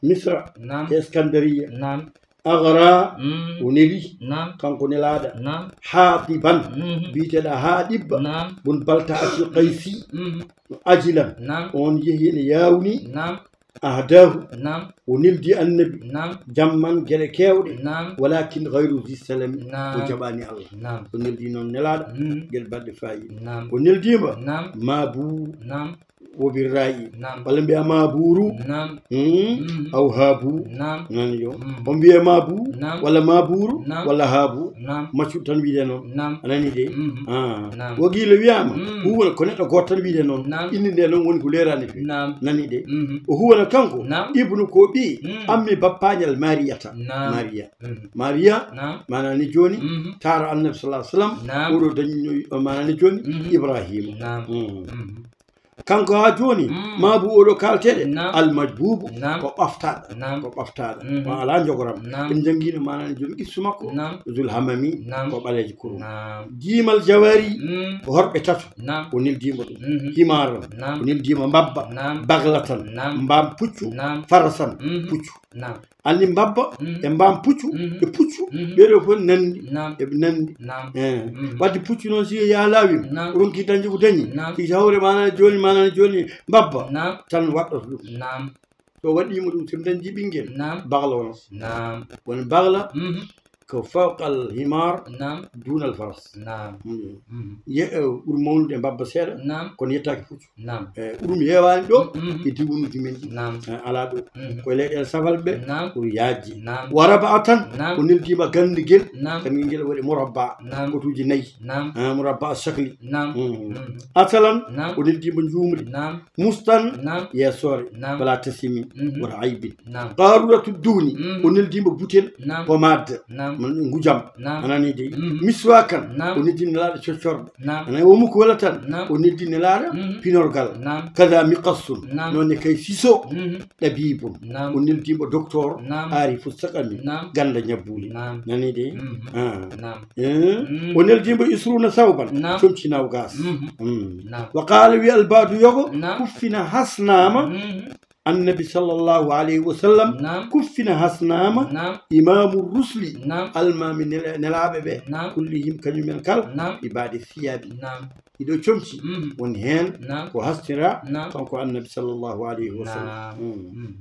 Misra, naam, e Iskandariya. Naam. Agra, mm, o neli, naam, kanko nelaaɗo. Naam. Haatiban, mhm, biyeteeɗo Haatib, naam, bun Balta Asil Qaysi. Mhm. Ajilan, naam, on yehi ene yaawni. Naam. Ahdaahu, naam, o neldi Annabi. Naam. Jamman geɗe keewɗe. Naam. Walakin gayru zi salami, naam, o jaɓaani Allah. Naam. O neldi noon nelaaɗo, mm, geɗe baɗɗe faayiida. Naam. O neldiima, naam, maabu, naam, wo birra'i. Naam. Walla mbiya maaburu. Naam. Hmm? Mhm. Aw haabu. Naam. Nani yo. Mhm. O mbiye maabu, naam, walla maaburu, naam, walla haabu. Naam. Maccuɗo tan wiyde noon. Naam. A nanii de? Mhm. Ah. Naam. Wo giila wiyaama, mm, huwona ko neɗɗo gooto tan wiyde noon. Naam. Innde nde noon woni ko leeraani feewi. Naam. Nanii de? Mhm. O huwona kanko, naam, ibnu ko ɓii, mm, ammi bappañal Mariyata. Naam. Mariya. Mhm. Mariya, naam, maanaani jooni, mhm, taara Annabi sallallahu alaihi wasallam, naam, oɗo dañi, maanaani jooni, mhm, Ibrahima. Naam. Mhm. Mhm. Kanko haa jooni, mm, maabu oɗo kaalteeɗe, naam, almajbubu, naam, ko ɓaftaaɗo, naam, ko ɓaftaaɗo. Mhm. O alaa njogoram. Naam. En njanngiino maanaani jooni qissu makko, naam, Zul Hamami, naam, ko ɓaleejo kurum. Naam. Jiimal jawari, mm, ko horɓe tato. Naam. O neldiima ɗum. Mhm. Himaran. Naam. O neldiima mbabba. Naam. Baglatan. Naam. Mbaam puccu. Naam. Farasan. Mhm. Puccu. Naam. Anndi mbabba, mm, e mbaam puccu, mm, e puccu, mm, ɓee ɗoo fof nanndi, naam, eɓe nanndi. Naam. Eh. Mm. Wadde puccu noon, si yaha laawii, naam, ronki dañde ko dañi, naam, si hawre maanaani jooni, maanaani jooni, mbabba, naam, tan waɗɗoto ɗum. Naam. So waɗiima ɗum, so ɓe dañdii ɓinngel, naam, bagla wonata. Naam. Woni bagla, mhm, ko fawqal himar, naam, duunal faras. Naam. Mm. Mhm. Ye-, eh, ɓuri mawnude e mbabba seeɗa, naam, kono yettaaki puccu. Naam. Eh, ɗum heewaani ɗo, mhm, e diwunuuji men ɗi. Naam. Eh, alaa ɗo. Mhm. Ko e leyɗeele safalɓe, naam, ɓuri yaajde. Naam. Wa raba'atan, naam, o neldiima ganndegel, naam, kanngel ngel waɗi murabba, naam, kotuuji nayi. Naam. Eh, murabba shakli. Naam. Mhm. Mhm. Asalan, naam, o neldiima njuumri. Naam. Mustan, naam, yeesoore. Naam. Wala tasimi, mhm, wala aybin. Naam. Qaaruratu duhni, mhm, o neldiima butel, naam, pommade. Naam. Man ngujam. Naam. A nanii de? Mhm. Miswakan, naam, o neldi nelaaɗo coccorɗo. Naam. A nanii o muku wala tan, naam, o neldi nelaaɗo, mhm, pinorgal. Naam. Kaza miqassun, naam, noon ne kay siso, mhm, ɗabibun. Naam. O neldiima docteur, naam, aarifu saqami, naam, gannda ñabbuuli. Naam. Nanii de? Mhm. Ah. Naam. Eh? Mhm. O neldiima isruna sawban, naam, comci nawgaas. Mhm. Mm. Naam. Wa qaala wi albadu yogo, naam, kuffina hasnaama. Mhm. Annabi sallallahu alayhi wa sallam, naam, kuffina hasnaama, naam, imaamu rusli, naam, almaami nela-, nelaaɓe ɓe, naam, kullihim kañumen kala, naam, ibaade siyaabi. Naam. Iɗo comci, mhm, woni heen, naam, ko hastira, naam, kanko Annabi sallallahu alayhi wa sallam. Naam. Mm. Mhm.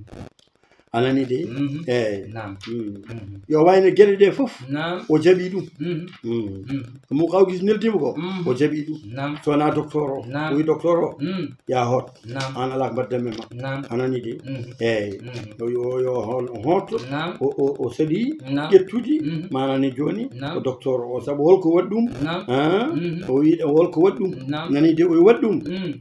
A nani de? Mhm. Eeyi. Naam. Mm. Mhm. Yo wayno geɗe ɗe fof, naam, o jaɓi ɗum. Mhm. Mm. Mhm. Mo kaw gis neldiima ko, mhm, o jaɓi ɗum. Naam. So wonaa docteur o, naam, o wi docteur o, mm, ya hoot. Naam. Aan alaa ko mbaɗdanmi ma. Naam. A nani de? Mhm. Eeyi. Mhm. Yo, yo, yo hoon, o hootto. Naam. O, o, o saɗi, naam, ƴettude, mhm, maanaa ne jooni, naam, ko docteur o. Sabu holko waɗi ɗum? Naam. Ah? Mhm. O wi holko waɗi ɗum? Naam. Nani de o waɗi ɗum? Mm.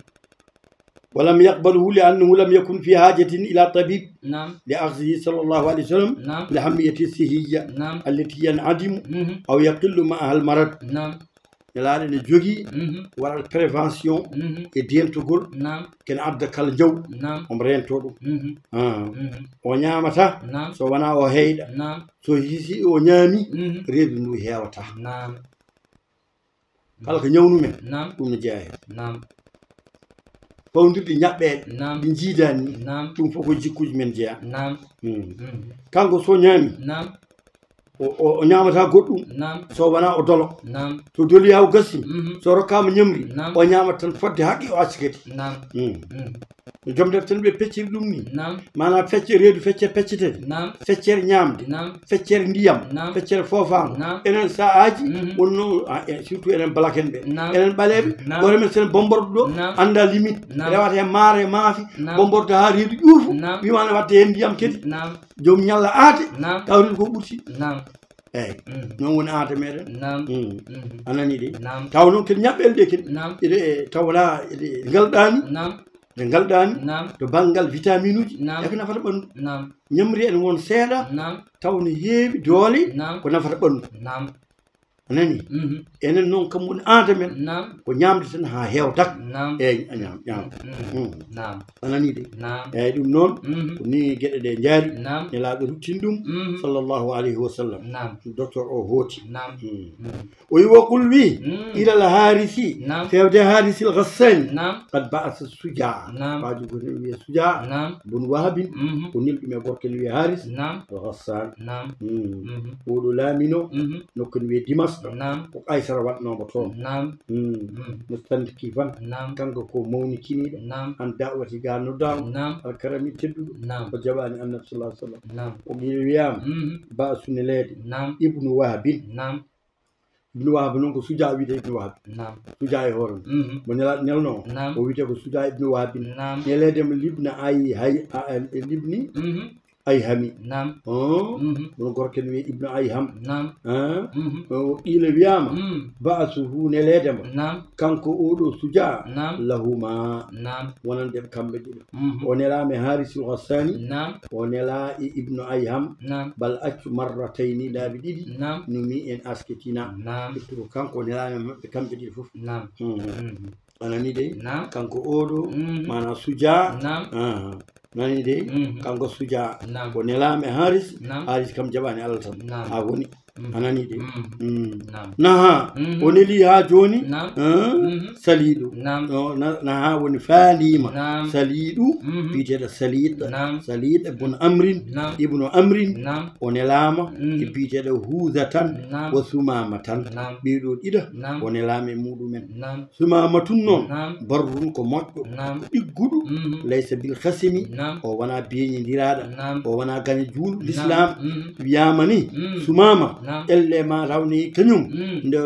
ولم يقبله لأنه لم يكن في حاجة إلى طبيب، نعم، لأخذه صلى الله عليه وسلم، نعم، لأهميته الصحية، نعم، التي ينعدم، مهم، أو يقل معها المرض. نعم. Nelaaɗo ne jogii، مهم، waɗal prévention، مهم، e deentugol، نعم، kene adda kala njaw، نعم، omo reentoo ɗum. مهم. Ah. مهم. O ñaamataa، نعم، so wonaa o heyɗa. نعم. So hisi o ñaami، مهم، reedu ndu heewataa. نعم. Kala ko ñawnu men، نعم، ɗum no jeyaa heen. نعم. Fawdirɗi ñaɓɓeeɗe، نعم، ɗi njiidaani ni، نعم، ɗum fof ko jikkuuji men jeyaa. نعم. Mm. مهم. Kanko so ñaami، نعم، o, o, o ñaamataa goɗɗum، نعم، so wonaa o dolo. نعم. So doli haa o gasi، مهم، so rokkaama ñamri، نعم، o ñaamata tan fodde haa ɗi o acca kadi. نعم. Mm. مهم. Joom defte ɓe pecciri ɗum ni. Naam. Maanaa fecce reedu, feccere peccetee. Naam. Feccere ñaamde. Naam. Feccere ndiyam. Naam. Feccere foofaango. Naam. Enen sahaaji, mhm, wonno, ah, eh, surtout enen black en ɓe. Naam. Enen ɓaleeɓe, naam, gooto men sen bomborɗo ɗo, naam, anndaa limite. Naam. Rewata heen maaro e maafe, naam, bomborɗo haa reedu ƴuufu, naam, wiima ne waɗde heen ndiyam kadi. Naam. Joom ñalla aate, naam, taw reedu ko ɓurti. Naam. Eeyi. Mm. Noon woni aada meɗen. Naam. Mm. Mhm. A nanii de? Naam. Taw noon kadi ñaɓɓeele ɗe kadi. Naam. Eɗe, e, taw wonaa eɗe ngalɗaani. Naam. Ɗe ngalɗaani. Naam. To banngal vitamine uji. Naam. E ko nafata ɓanndu. Naam. Ñamri ene won seeɗa. Naam. Taw no heewi doole. Naam. Ko nafata ɓanndu. Naam. A nanii? Mhm. Enen noon kam woni aada men. Naam. Ko ñaamde tan haa heewa dak. Naam. Eeyi, a ñaam, ñaam. Mhm. Mm. Naam. A nanii de? Naam. Eeyi, ɗum noon, mhm, ko nii geɗe ɗe njaari. Naam. Nelaaɗo ruttini ɗum, mhm, sallallahu alayhi wa sallam. Naam. Docteur o hooti. Naam. Mm. Mhm. O wi, wa qul wi, mm, ilal Haarisi, naam, feewde Haarisil Ghassaani, naam, qad ba'asa Sujaa. Naam. Waaju gooto ene wiyee Sujaa, naam, bun Wahabin, mhm, o neldi ɗum e gorko ene wiyee Haaris, naam, al Ghassaan. Naam. Mm. Mhm. Oɗo laamino, mhm, nokku ene wiyee Dimasqa. Naam. Ko Qaysara waɗnoo mo toon. Naam. Mm. Mm. Mustankifan. Naam. Kanko ko mawnikiniiɗo. Naam. An da'wati ga noddaama. Naam. Al karami tedduɗo. Naam. O jaɓaani Annabi sallallahu alaihi wasallam. Naam. O ɓiɗo wiyaama, mhm, ba'asu neleede. Naam. Ibnu Wahabin. Naam. Ibnu Wahab noon ko Sujaa wiyetee Ibnu Wahab. Naam. Sujaa e hoore mum. Mhm. Mo Nelaaɗo nelnoo. Naam. O wiyetee ko Sujaa Ibnu Wahabin. Naam. Neleede mo Libna Ay, Hay, a, a, Libni, mhm, Ayhami. Naam. Oh. Mhm. Ɗum gorko ene wiyee Ibnu Ayham. Naam. Ah. Mhm. O qiila wiyaama, mm, ba'asuhu neleede mo. Naam. Kanko oɗo Sujaa. Naam. Lahuma. Naam. Wonande ɓe kamɓe ɗiɗo. Mhm. O nelaama e Haarisul Ghassani. Naam. O nelaa e Ibnu Ayham. Naam. Bal accu marratayni laabi ɗiɗi. Naam. Numi en askitina. Naam. Surtout ko kanko o nelaama e maɓɓe kamɓe ɗiɗo fof. Naam. Mhm. Mhm. A nanii de? Naam. Kanko oɗo, mhm, maanaa Sujaa. Naam. Ah. Nanii de? Mhm. Kanko Sujaa. Naam. Ko nelaama e Haaris. Naam. Haaris kam jaɓaani Allah tan. Naam. A woni. Mhm. A nanii de? Mhm. Mm. Naam. Naha. Mhm. O nelii haa jooni. Naam. Ah. Mhm. Saliiɗo. Naam. No, na-, naha woni faandiima. Naam. Saliiɗo. Mhm. Biyeteeɗo Saliid. Naam. Saliid bun Amrin. Naam. Ibnu Amrin. Naam. O nelaama, mhm, e biyeteeɗo Huuzatan, naam, wa Sumaamatan. Naam. Ɓee ɗoo ɗiɗo, naam, o nelaama e muɗumen. Naam. Sumaamatun noon, naam, barrun ko moƴƴo, naam, ko ɗigguɗo, mhm, laysa bil khasimi, naam, o wonaa beeñindiraaɗo, naam, o wonaa gaño juul, naam, Lislaam. Mhm. Wiyaama ni, mm, Sumaama, naam, elle ma taw ni kañum, mm, nde,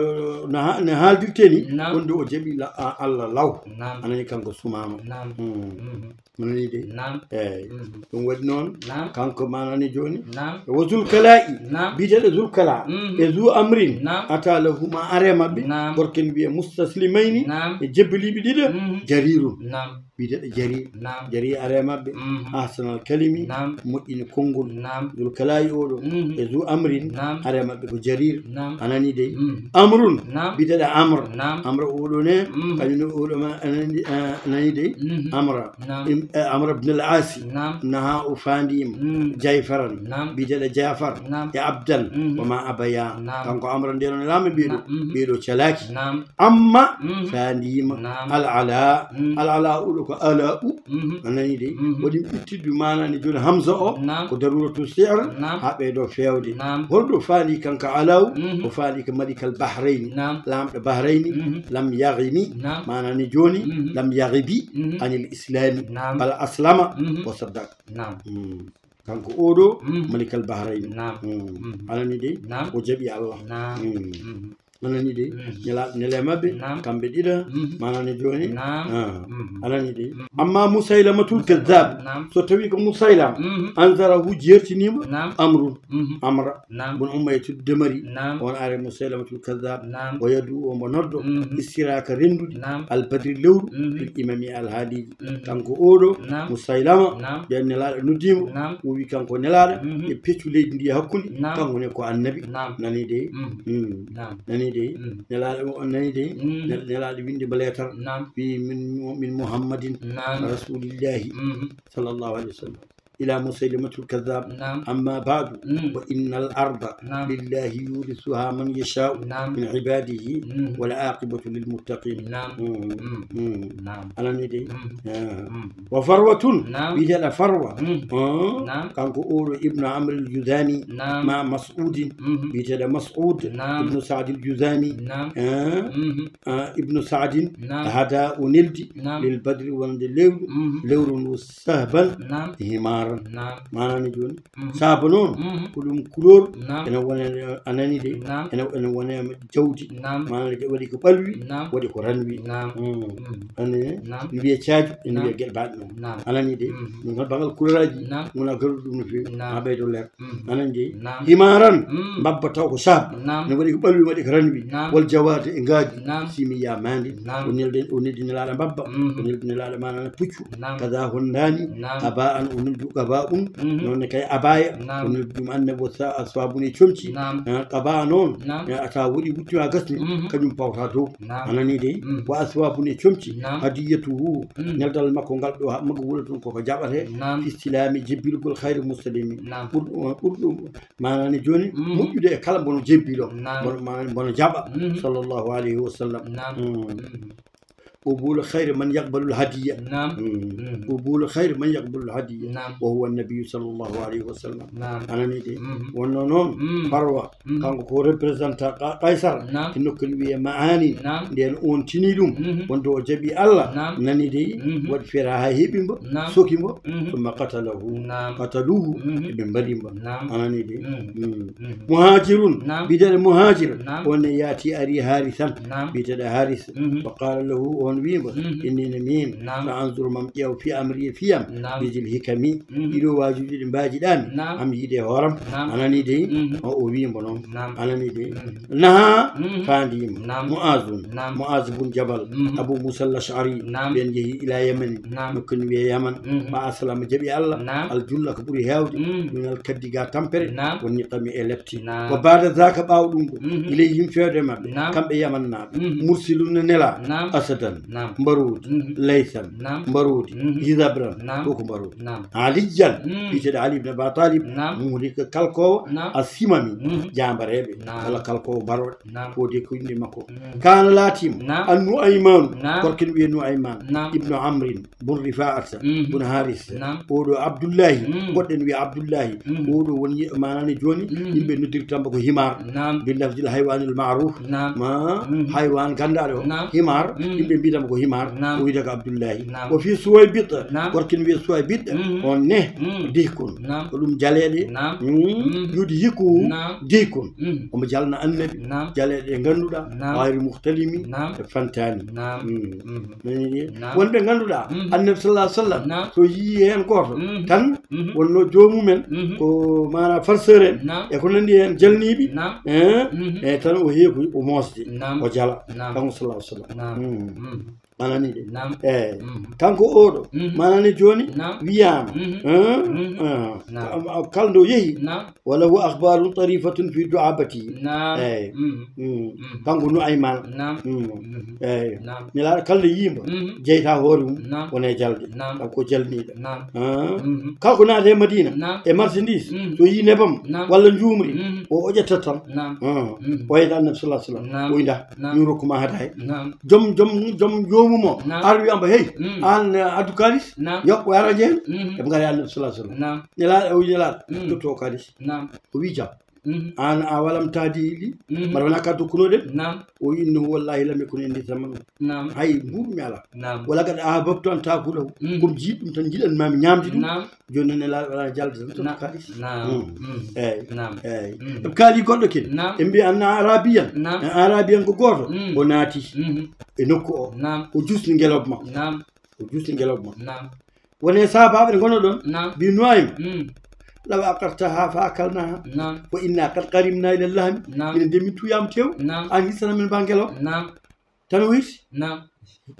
no ha-, no haaldirtee ni, naam, wonde o jaɓi la-, a-, Allah law. Naam. A nanii kanko Sumaama. Naam. Mm. Mhm. A nanii de? Naam. Eeyi. Mhm. Ɗum waɗi noon, naam, kanko maanani jooni. Naam. Wa Zulkalaa'i. Naam. Biyeteeɗo Zulkalaa. Mhm. E Zu Amrin. Naam. Ataa lahuma are maɓɓe. Naam. Gorko ene wiyee Mustaslimayni. Naam. E jebbeliiɓe ɗiɗo. Mhm. Jariirun. Naam. Biyeteeɗo Jariir. Naam. Jariir are maɓɓe. Mhm. Ahsanal kalimi. Naam. Moƴƴini konngol. Naam. Zulkalaa'i oɗo. Mhm. E Zu Amrin. Naam. Are maɓɓe ko Jariir. Naam. A nanii de? Mhm. Amrun. Naam. Biyeteeɗo Amr. Naam. Amr oɗo ne. Mhm. Kañum ne oɗo ma a nanii, a nanii de? Mhm. Amra. Naam. Im-, eh, Amr ibn al-Asi. Naam. Naha o faandiima. Mm. Jayfaran. Naam. Biyeteeɗo Jafar. Naam. E Abdan. Mhm. Wa ma abaya. Naam. Kanko Amr ndeno nelaama ɓee ɗoo. Na-, mhm. Ɓee ɗoo calaaki. Naam. Amma, mhm, faandiima. Naam. Al Ala. Mm. Al Ala oɗo ko Ala'u. Mhm. A nanii de? Mhm. Waɗi ɓittidu maanani jooni Hamza o. Naam. Ko daruratu si'r. Naam. Haa ɓeydoo feewde. Naam. Holɗo faandi kanko Ala'u? Mhm. O faandi ko Malikal Bahrayni. Naam. Laamɗo Bahrayni. Mhm. Lam yaghimi. Naam. Maanani jooni, mhm, lam yaghibi, mhm, anil islami. Naam. Bal aslama. Mhm. Wa saddaq. Naam. Mm. Kanko oɗo, mhm, Malikal Bahrayni. Naam. Mm. Mhm. Anani de, naam, o jaɓi Allah. Naam. Mm. Mhm. Anani de, mhm, nelaaɗo nele maɓɓe, naam, kamɓe ɗiɗa, mhm, manani jooni. Naam. Ah. Mhm. Anani de. Mhm. Amma Musaylamatul Kazzab, naam, so tawi ko Musaylama, mhm, anzarahu jertinima, naam, Amrun, mhm, Amra, naam, bun Umayyatul Damari, naam, on are Musaylamatul Kazzab, naam, o yadu omo noddo, mhm, istiraka rendude, naam, al badri lewru, mhm, fil imami al haaliji. Mhm. Kanko oɗo, naam, Musaylama, naam, ɓen nelaaɗo noddimo, naam, o wi kanko nelaaɗo, mhm, e peccu leydi ndi e hakkunde, naam, kanko ne ko annabi. Naam. Nani de? Mhm. Mm. Naam. Nani de? Mhm. Nelaaɗo o nani de? Mhm. Nel-, nelaaɗo windi mo leetar. Naam. Wi min, min Muhammadin, naam, Rasulillahi, mhm, sallallahu alaihi wasallam. Ila Musaylamatul Kazzab. Naam. Amma ba'du, mm, wa innal arda, naam, lillahi yurisuha man yasha'u, naam, min ibadihi, mm, wal aqibatu lil muttaqin. Naam. Mm. Mm. Mm. Naam. Anani de? Mm. Ah. Mm. Wa farwatun, naam, wiyeteeɗo farwa. Mm. Ah. Naam. Kanko oɗo Ibnu Amr al Juzani, naam, ma Mas'udin, mhm, wiyeteeɗo Mas'ud, naam, Ibnu Sa'd al Juzani. Naam. Ah. Mhm. Ah, Ibnu Sa'din, naam, hada o neldi, naam, lil badri wonde lewru, mhm, lewru ndu sahban, naam, himaran. Naam. Manani jooni? Mhm. Sahaba noon, mhm, ko ɗum couleur, naam, ene wona, anani de, naam, ene, ene wona jawdi, naam, manani de, waɗi ko ɓalwi, naam, waɗi ko ranwi. Naam. Mm. Mhm. Ene, naam, ne wiye caaju, ene, naam, wiye geɗe baɗe noon. Naam. Anani de? Mhm. Ɗum tan bangal couleur aji, naam, wona garu ɗum no feewi, naam, ma ɓeydo leer. Mhm. Anani de? Naam. Himaran, mm, mbabba taw ko sahaba. Naam. Ne waɗi ko ɓalwi, waɗi ko ranwi. Naam. Wal jawadi e ngaadi. Naam. Simiya mandi. Naam. O nelden, o neldi nelaaɗo mbabba. Mhm. O neldi nelaaɗo manana puccu. Naam. Kaza hondani. Naam. Aba an o neldi qaba un. Mhm. Noon ne kay abaya. Naam. O neldi ɗum annabi o sa-, aswabun e comci. Naam. Ah, qaba noon. Naam. Eh, a tawa woɗi wuttima gasni. Mhm. Kañum pawta dow. Naam. Anani de? Mm. Wa aswabun e comci. Naam. Hadiyatuhu. Mm. Neldal makko ngal ɗo ha-, makko wula ɗum koko jaɓate. Naam. Fi silami jebbilgol khayri muslimi. Naam. Ɓurɗo, ɓurɗo, manani jooni, mhm, moƴƴude e kala mbono jebbilo. Naam. Mbono, manani mbono jaɓa. Mhm. Sallallahu alayhi wa sallam. Naam. Mm. Mhm. Qubulu khayri man yaqbalu al hadiya. Naam. Mm. Mhm. Qubulu khayri man yaqbalu al hadiya. Naam. Wa huwa an-nabiyyu sallallahu alayhi wa sallam. Naam. Anani de? Mhm. Wonno noon, mm, farwa. Mhm. Kanko ko représentant Qa-, Qaysar. Naam. E nokku ne wiyee Ma'anin. Naam. Nden on tini ɗum. Mhm. Wonde o jaɓi Allah. Naam. Nani dey. Mhm. Waɗi feere haa heɓi mbo. Naam. Soki mbo. Mhm. Summa qatalahu. Naam. Qataluhu. Mhm. Eɓe mbari mbo. Naam. Anani dey. Mhm. Mm. Mhm. Muhajirun. Naam. Biyeteeɗo Muhajir. Naam. On ne yaati ari Harisan. Naam. Biyeteeɗo Haris. Mhm. Wa qala lahu, on wi mbo. Mhm. Inni ne min. Naam. Sa anzur mam ƴeew fi amri e fiyam. Naam. Bizil hikami. Mhm. Ɗiɗo waajuuji ɗi mbaajiɗaami. Naam. Am yiide e hooram. Naam. Anani dey. Mhm. O, o wii mbo noon. Naam. Anani dey. Mhm. Naha. Mhm. Faandiima. Naam. Mu'azun. Naam. Mu'az bun Jabal. Mhm. Abu Musa al-Ash'ari. Naam. Ɓeen njehi ila Yamani. Naam. Nokku ne wiyee Yaman. Mhm. Fa aslama, jaɓi Allah. Naam. Al julla ko ɓuri heewde. Mhm. Min al kaddi ga tampere. Naam. Woni tami e lepte. Naam. Wa baada zaaka, ɓaawo ɗum ɗo. Mhm. Ilayhim, feewde maɓɓe. Naam. Kamɓe Yamannaaɓe. Mhm. Mursilun, ne nela. Naam. Asadan. Naam. Mbaroodi. Mhm. Laysan. Naam. Mbaroodi. Mhm. Hizabran. Naam. Ko ko mbaroodi. Naam. Aliyan, mm, biyeteeɗo Ali ibn Abi Talib, naam, muhlika, kalkoowo, naam, asimami, mhm, jaambareeɓe, naam, walla kalkoowo mbarooɗe, naam, ko de ko innde makko. Mm. Kaana laatiima, naam, an Nu'aymaanu, naam, gorko ne wiyee Nu'aymaan, naam, ibnu Amrin, bun Rifaa'ata, mhm, bun Haris, naam, oɗo Abdullahi, mm, goɗɗo ne wiyee Abdullahi, mm, oɗo woni, maanani jooni, mm, yimɓe noddirta mbo ko Himaar, naam, bi lafzil haywaanil ma'ruuf, naam. Ma, mhm, haywaan ganndaaɗo o. Naam. Himaar, mhm, yimɓe mbiɗa mo ko Himaar. Naam. O wiyata ko Abdullahi. Naam. O fii Suwaybit. Naam. Gorko ne wiyee Suwaybit. Mhm. On ne, mhm, dihkun. Naam. Ko ɗum jaleeɗe. Naam. Mm. Mhm. Yudi hiku. Naam. Dihkun. Mhm. Omo jalna annabi. Naam. Jaleeɗe ɗe ngannduɗaa. Naam. Hayri muhtalimi. Naam. E fantaani. Naam. Mm. Mhm. Nani de? Naam. Wonɓe ngannduɗaa, mhm, annabi sallallahu alaihi wasallam, naam, so yii heen gooto, mhm, tan, mhm, wonno joomumen, mhm, ko maana farceur en, naam, e ko nanndi heen jalniiɓe, naam, eh, mhm, e tan o heekoy o moosde, naam, o jala, naam, kanko sallallahu alaihi wasallam. Naam. Mm. Mhm. Anani de? Naam. Eeyi. Mhm. Kanko oɗo, mhm, maanani jooni, naam, wiyaama, mhm, eh, mhm, eh, naam, ka-, kala nde o yehi, naam, wa lahu akhbarun tarifatun fi du'abati. Naam. Eeyi. Mhm. Mm. Mhm. Kanko Nu'aymaan. Naam. Mm. Mhm. Eeyi. Naam. Nelaaɗo kala nde yii mbo, mhm, jeyta hoore mum, naam, wona e jalde. Naam. Kanko ko jalniiɗo. Naam. Ah. Mhm. Kala ko naata e Madina, naam, e marchandise, mhm, so yii nebam, naam, walla njuumri, mhm, o, o ƴettat tan. Naam. Ah. Mhm. O wiyata Annabi sallallahu alaihi wasallam. Naam. O inda. Naam. Mi rokku ma hadaaya. Naam. Joom, joom, joom joomu mo. Naam. Ar wiya mbo, "Hey, mm, aan, eh, addu kaalis." Naam. Yokku ara jeen. Mhm. Eɓe ngara e Annabi sallallahu alaihi wasallam. Naam. Nelaaɗo, o wi Nelaaɗo, mm, totto o kaalis. Naam. O wi jam. Mhm. An a walam tahdi li. Mhm. Mbaɗa wona ka dokkunoɗen. Naam. O wi: "Innahu wallahi lam yakun indi thaman." Naam. Hay mbuuɗu mi ala. Naam. "Wa laqad ahbabtu an ta'kulahu." Mhm. Ko mi jiɗi ɗum tan, jiɗan mami ñaamde ɗum. Naam. Jooni noon Nelaaɗo waɗa jalde tan, totta kaalis. Naam. Mm. Mm. Eey. Naam. Eey. Mm. Ɓe kaali goɗɗo kadi. Naam. Ɓe mbi: "Anna arabiyan." Naam. En arabiyan ko gooto. Mm. O naati. Mhm. E nokku o. Naam. O jusni ngelooba makko. Naam. O jusni ngelooba makko. Naam. Woni e sahaabaaɓe ɓe ngonno ɗoon. Naam. Mbi: "Nuaym, mm, law aqartaha fa akalnaha. Naam. Wa inna qad qarimna ila lahmi." Naam. Minen de min tuyaama tew. Naam. An hisana min ba ngelooba. Naam. Tan o hirsi. Naam.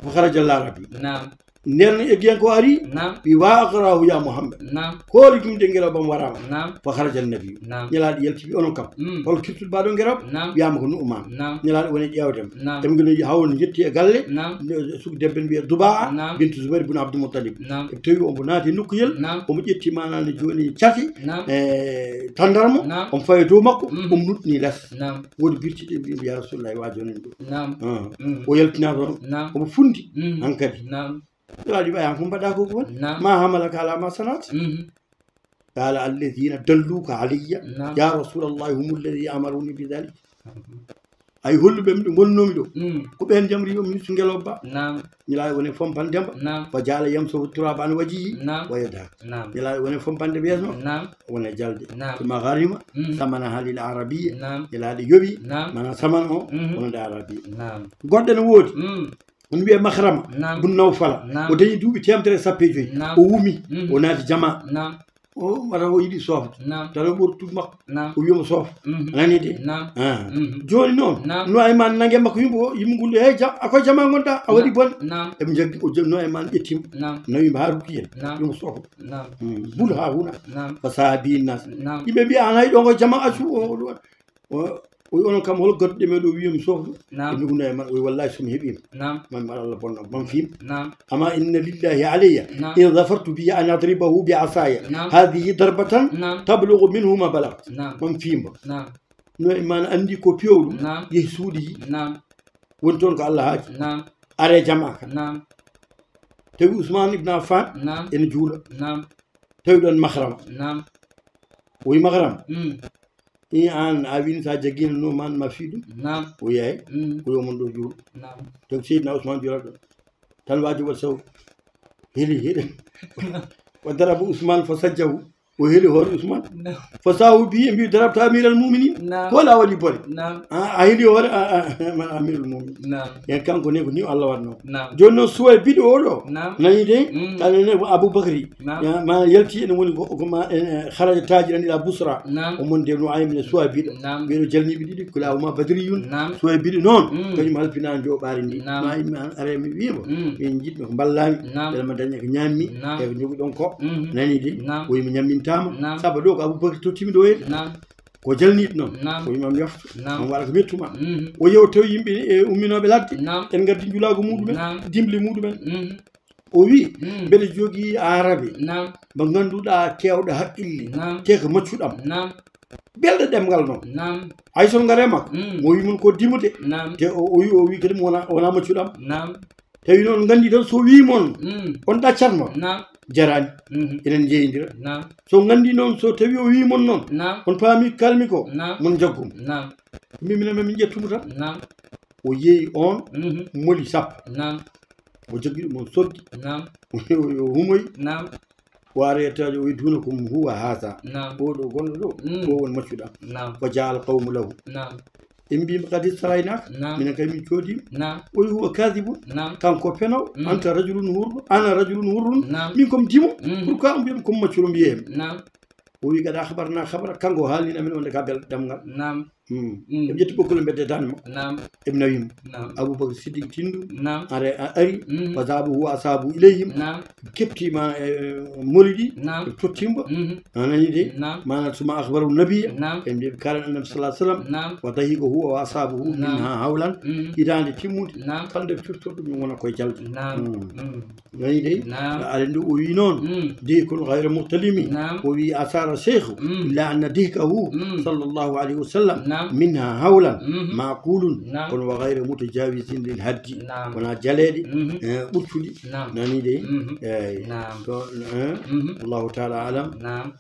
Fa kharaja al arabi. Naam. Nden eggiyanko o ari. Naam. Wi: "Wa aqrahu ya Muhammad." Naam. Kooli ɗum de ngelooba am waraama. Naam. Fa kharaja an nabi. Naam. Nelaaɗo yalti wi: "Onon kam, mm, hol kirtuɗo baaɗo ngelooba?" Naam. Wiyama ko Nu'man. Naam. Nelaaɗo woni ƴeewde mo. Naam. Ɓe ngoni hawo no jetti e galle. Naam. Suku debbo ne wiyee Duba'a, naam, bintu Zubair bin Abdul Muttalib. Naam. Ɓe tawi omo naati e nokkuyel. Naam. Omo ƴetti maanaam jooni cati. Naam. E tandarmo. Naam. Omo fawi e dow makko. Mhm. Omo nuɗɗini les. Naam. Woodi birti ɗe mbi: "Ya Rasulullah, waajo nan ɗo." Naam. Ah. Mm. O yaltinaa toon. Naam. Omo fundi. Mm. Hankadi. Naam. Nelaaɗo ɓay han ko mbaɗa ko woni. Naam. "Ma hamalaka ala ma sanat?" Mhm. Qala: "Alladhina dalluka alayya, naam, ya Rasulallah, hum alladhi amaruni bi dhalik." Mhm. Ay holluɓe ɓe ngonnoomi ɗo. Mm. Ko ɓeen jamri yo mi su ngelooba. Naam. Nelaaɗo woni fompande mba. Naam. Fa jaala yamsahu turaba an wajhihi, naam, wa yadhak. Naam. Nelaaɗo woni fompande ɓe yeeso. Naam. Wona jalde. Naam. Summa gharima, mm, samanaha lil arabiyya. Naam. Nelaaɗo yoɓi, naam, maanaam saman o, mm, wonande arabiyya. Naam. Goɗɗo ne woodi. Mm. On wiyee Mahrama, naam, bun Nawfala. Naam. O dañi duuɓi teemedere e sappo e joy. Naam. O wumi, mm, o naati jama. Naam. O wara o yiɗi soofde. Naam. Tan o ɓortu makko. Naam. O wiya mo soof. Mhm. A nani de? Naam. Ah. Mhm. Jooni noon, naam, Nuayman nange makko yimɓe o, yimɓe ngol, "Hey, jam, a koye jama ngonɗa, a waɗi bone." Naam. Eɓe njaggi, o jam, Nuayman ƴetti mo. Naam. Nawi mo haa rukki en. Naam. Wiya mo soof. Naam. Mm. Bul haa huna. Naam. Fa saha bihi nas. Naam. Yimɓe mbiya, "An hay ɗo ngo jama accu o, o, o." O, o wi, "Onon kam, hol gadduɗo men ɗo wiya mi soof ɗum?" Naam. Ɓe ndugu Nuayman, o wi, "Wallahi, so mi heɓiima, naam, man mbaɗa Allah bonno, man fiim." Naam. "Amma inna lillahi alayya, naam, in zafartu bihi an adribahu bi asaya. Naam. Hadhihi darbatan, naam, tablughu minhu ma balaghat." Naam. Man fiima. Naam. Nuayman anndi ko pewɗum, naam, yehi suuɗi. Naam. Woni toon ko Allah haaji. Naam. Are jama ka. Naam. Tawi Ousmane Ibn Affan, naam, ene juula. Naam. Tawi ɗoon Mahrama. Naam. O wi Mahrama. Mm. I an a wini sa jaggino Numan ma fi ɗum. Naam. O wi ay. Mm. O wi omon ɗo juulo. Naam. Tawi Seydina Ousmane juula ɗo. Tan waaji waɗi saw. Heli, heli. Wa daraba Ousmane fa sajjahu. O heli hoore Ousmane. Naam. Fa sahu bi, mbi darabta amiral muminin. Naam. Ko la waɗi bone. Naam. A, a heli hoore, a, a, a, amiral muminin. Naam. Yen kanko ne ko ni Allah waɗno. Naam. Jooni noon Suwaybiɗo o ɗo. Naam. Nani de? Mm. Kala ne ko Abubakri. Naam. Ya, ma yalti ene woni ko, ko ma, eh, kharaja tajiran ila Busra. Naam. O mon de no ay min Suwaybiɗo. Naam. Ɓeɗo jalniɓe ɗiɗi, kilahuma badriyun. Naam. Suwaybiɗo noon, mm, kañum halfina joɓaari ndi. Naam. Ma yimɓe an are mi wiimo. Mm. Min jiɗmi ko mballami. Naam. Ɓe ma daña ko ñammi. Naam. E ko joguɗon ko. Mm. Nani de? Naam. O yimi ñammintama. Naam. Saba ɗo ko Abubakar tottimi ɗo en. Naam. Ko jalniɗo noon. Naam. O yima mi yofto. Naam. On waɗa ko mettuma. Mm. O yew tawi yimɓe, e, umminooɓe ladde. Naam. En ngaddi njulaagu muɗumen. Naam. Dimle muɗumen. Mm. O wi, mm, mbeɗa jogii Aarabe, naam, mo ngannduɗaa keewɗo haqqille, naam, te ko maccuɗam. Naam. Belɗo ɗemngal noon. Naam. Hay so ngare makko, mm, mo wi mon ko dimude. Naam. Te o, o wi, o wi kadi mo wona, wona maccuɗam. Naam. Tawi noon nganndi tan so wi mon, mm, on ɗaccat mo. Naam. Jarani. Mhm. Enen njeeyindira. Naam. So nganndi noon, so tawi o wi mon noon, naam, on paami kalmi ko, naam, mon njaggu mo. Naam. Min, min, min ƴettu mo tan. Naam. O yeeyi on, mhm, moli sappo. Naam. O joggi ɗum, o soggi. Naam. O humoyi. Naam. O ari yettaajo, o wi duna ko huwa haza. Naam. Oɗo gonɗo ɗo, mm, ko won maccuɗam. Naam. Wa jaa al qawmu lahu. Naam. Ɓe mbi mo, "Qad istaraynaka." Naam. Minen kay min coodi. Naam. O wi, "Huwa kadibun." Naam. Kanko peno, mm, "Anta rajulun hurrun, ana rajulun hurrun." Naam. Min ko mi dimo. Mm. Pourquoi on mbiya mi ko maccuɗo mbiye mi? Naam. O wi, "Qad akhbarna khabara." Kanko haalnina min wonde ka belɗo ɗemngal. Naam. Hmm. Mm. Eɓe ƴetti ɓoggol, ɓe mbedde dande makko. Naam. Eɓe nawi mo. Naam. Abubakar Siddiq tindu. Naam. Are, a-, ari. Mm. Fa zahaba huwa wa ashabuhu ilayhim. Naam. Kepti ma, e, moli ɗi. Naam. Ɓe totti mo. Mhm. A nani de? Naam. Maanaam summa akhbaru nabiyya. Naam. Ɓe mbi ɓe kalan Annabi sallallahu alaihi wasallam. Naam. Wa dahika huwa wa ashabuhu, naam, minha hawlan. Mhm. Hitaande timmude. Naam. Tan nde firtorɗo min wona koye jalde. Naam. Hmm. Mm. Nani de? Naam. Aɗa anndi o wi noon, mm, dihkun ghayra muhtalimi. Naam. O wi asara sheikhu, mm, illa anna dihkahu, mm, sallallahu alayhi wa sallam, naam, minha hawlan, mhm, maqulun, naam, kono wa ghayra mutajawizin lil haddi. Naam. Wona jaleeɗe, mhm, eh, ɓurtuɗi. Naam. Nani de? Mhm. Eey. Naam. To, eh, mhm, Allahu ta'ala alam. Naam.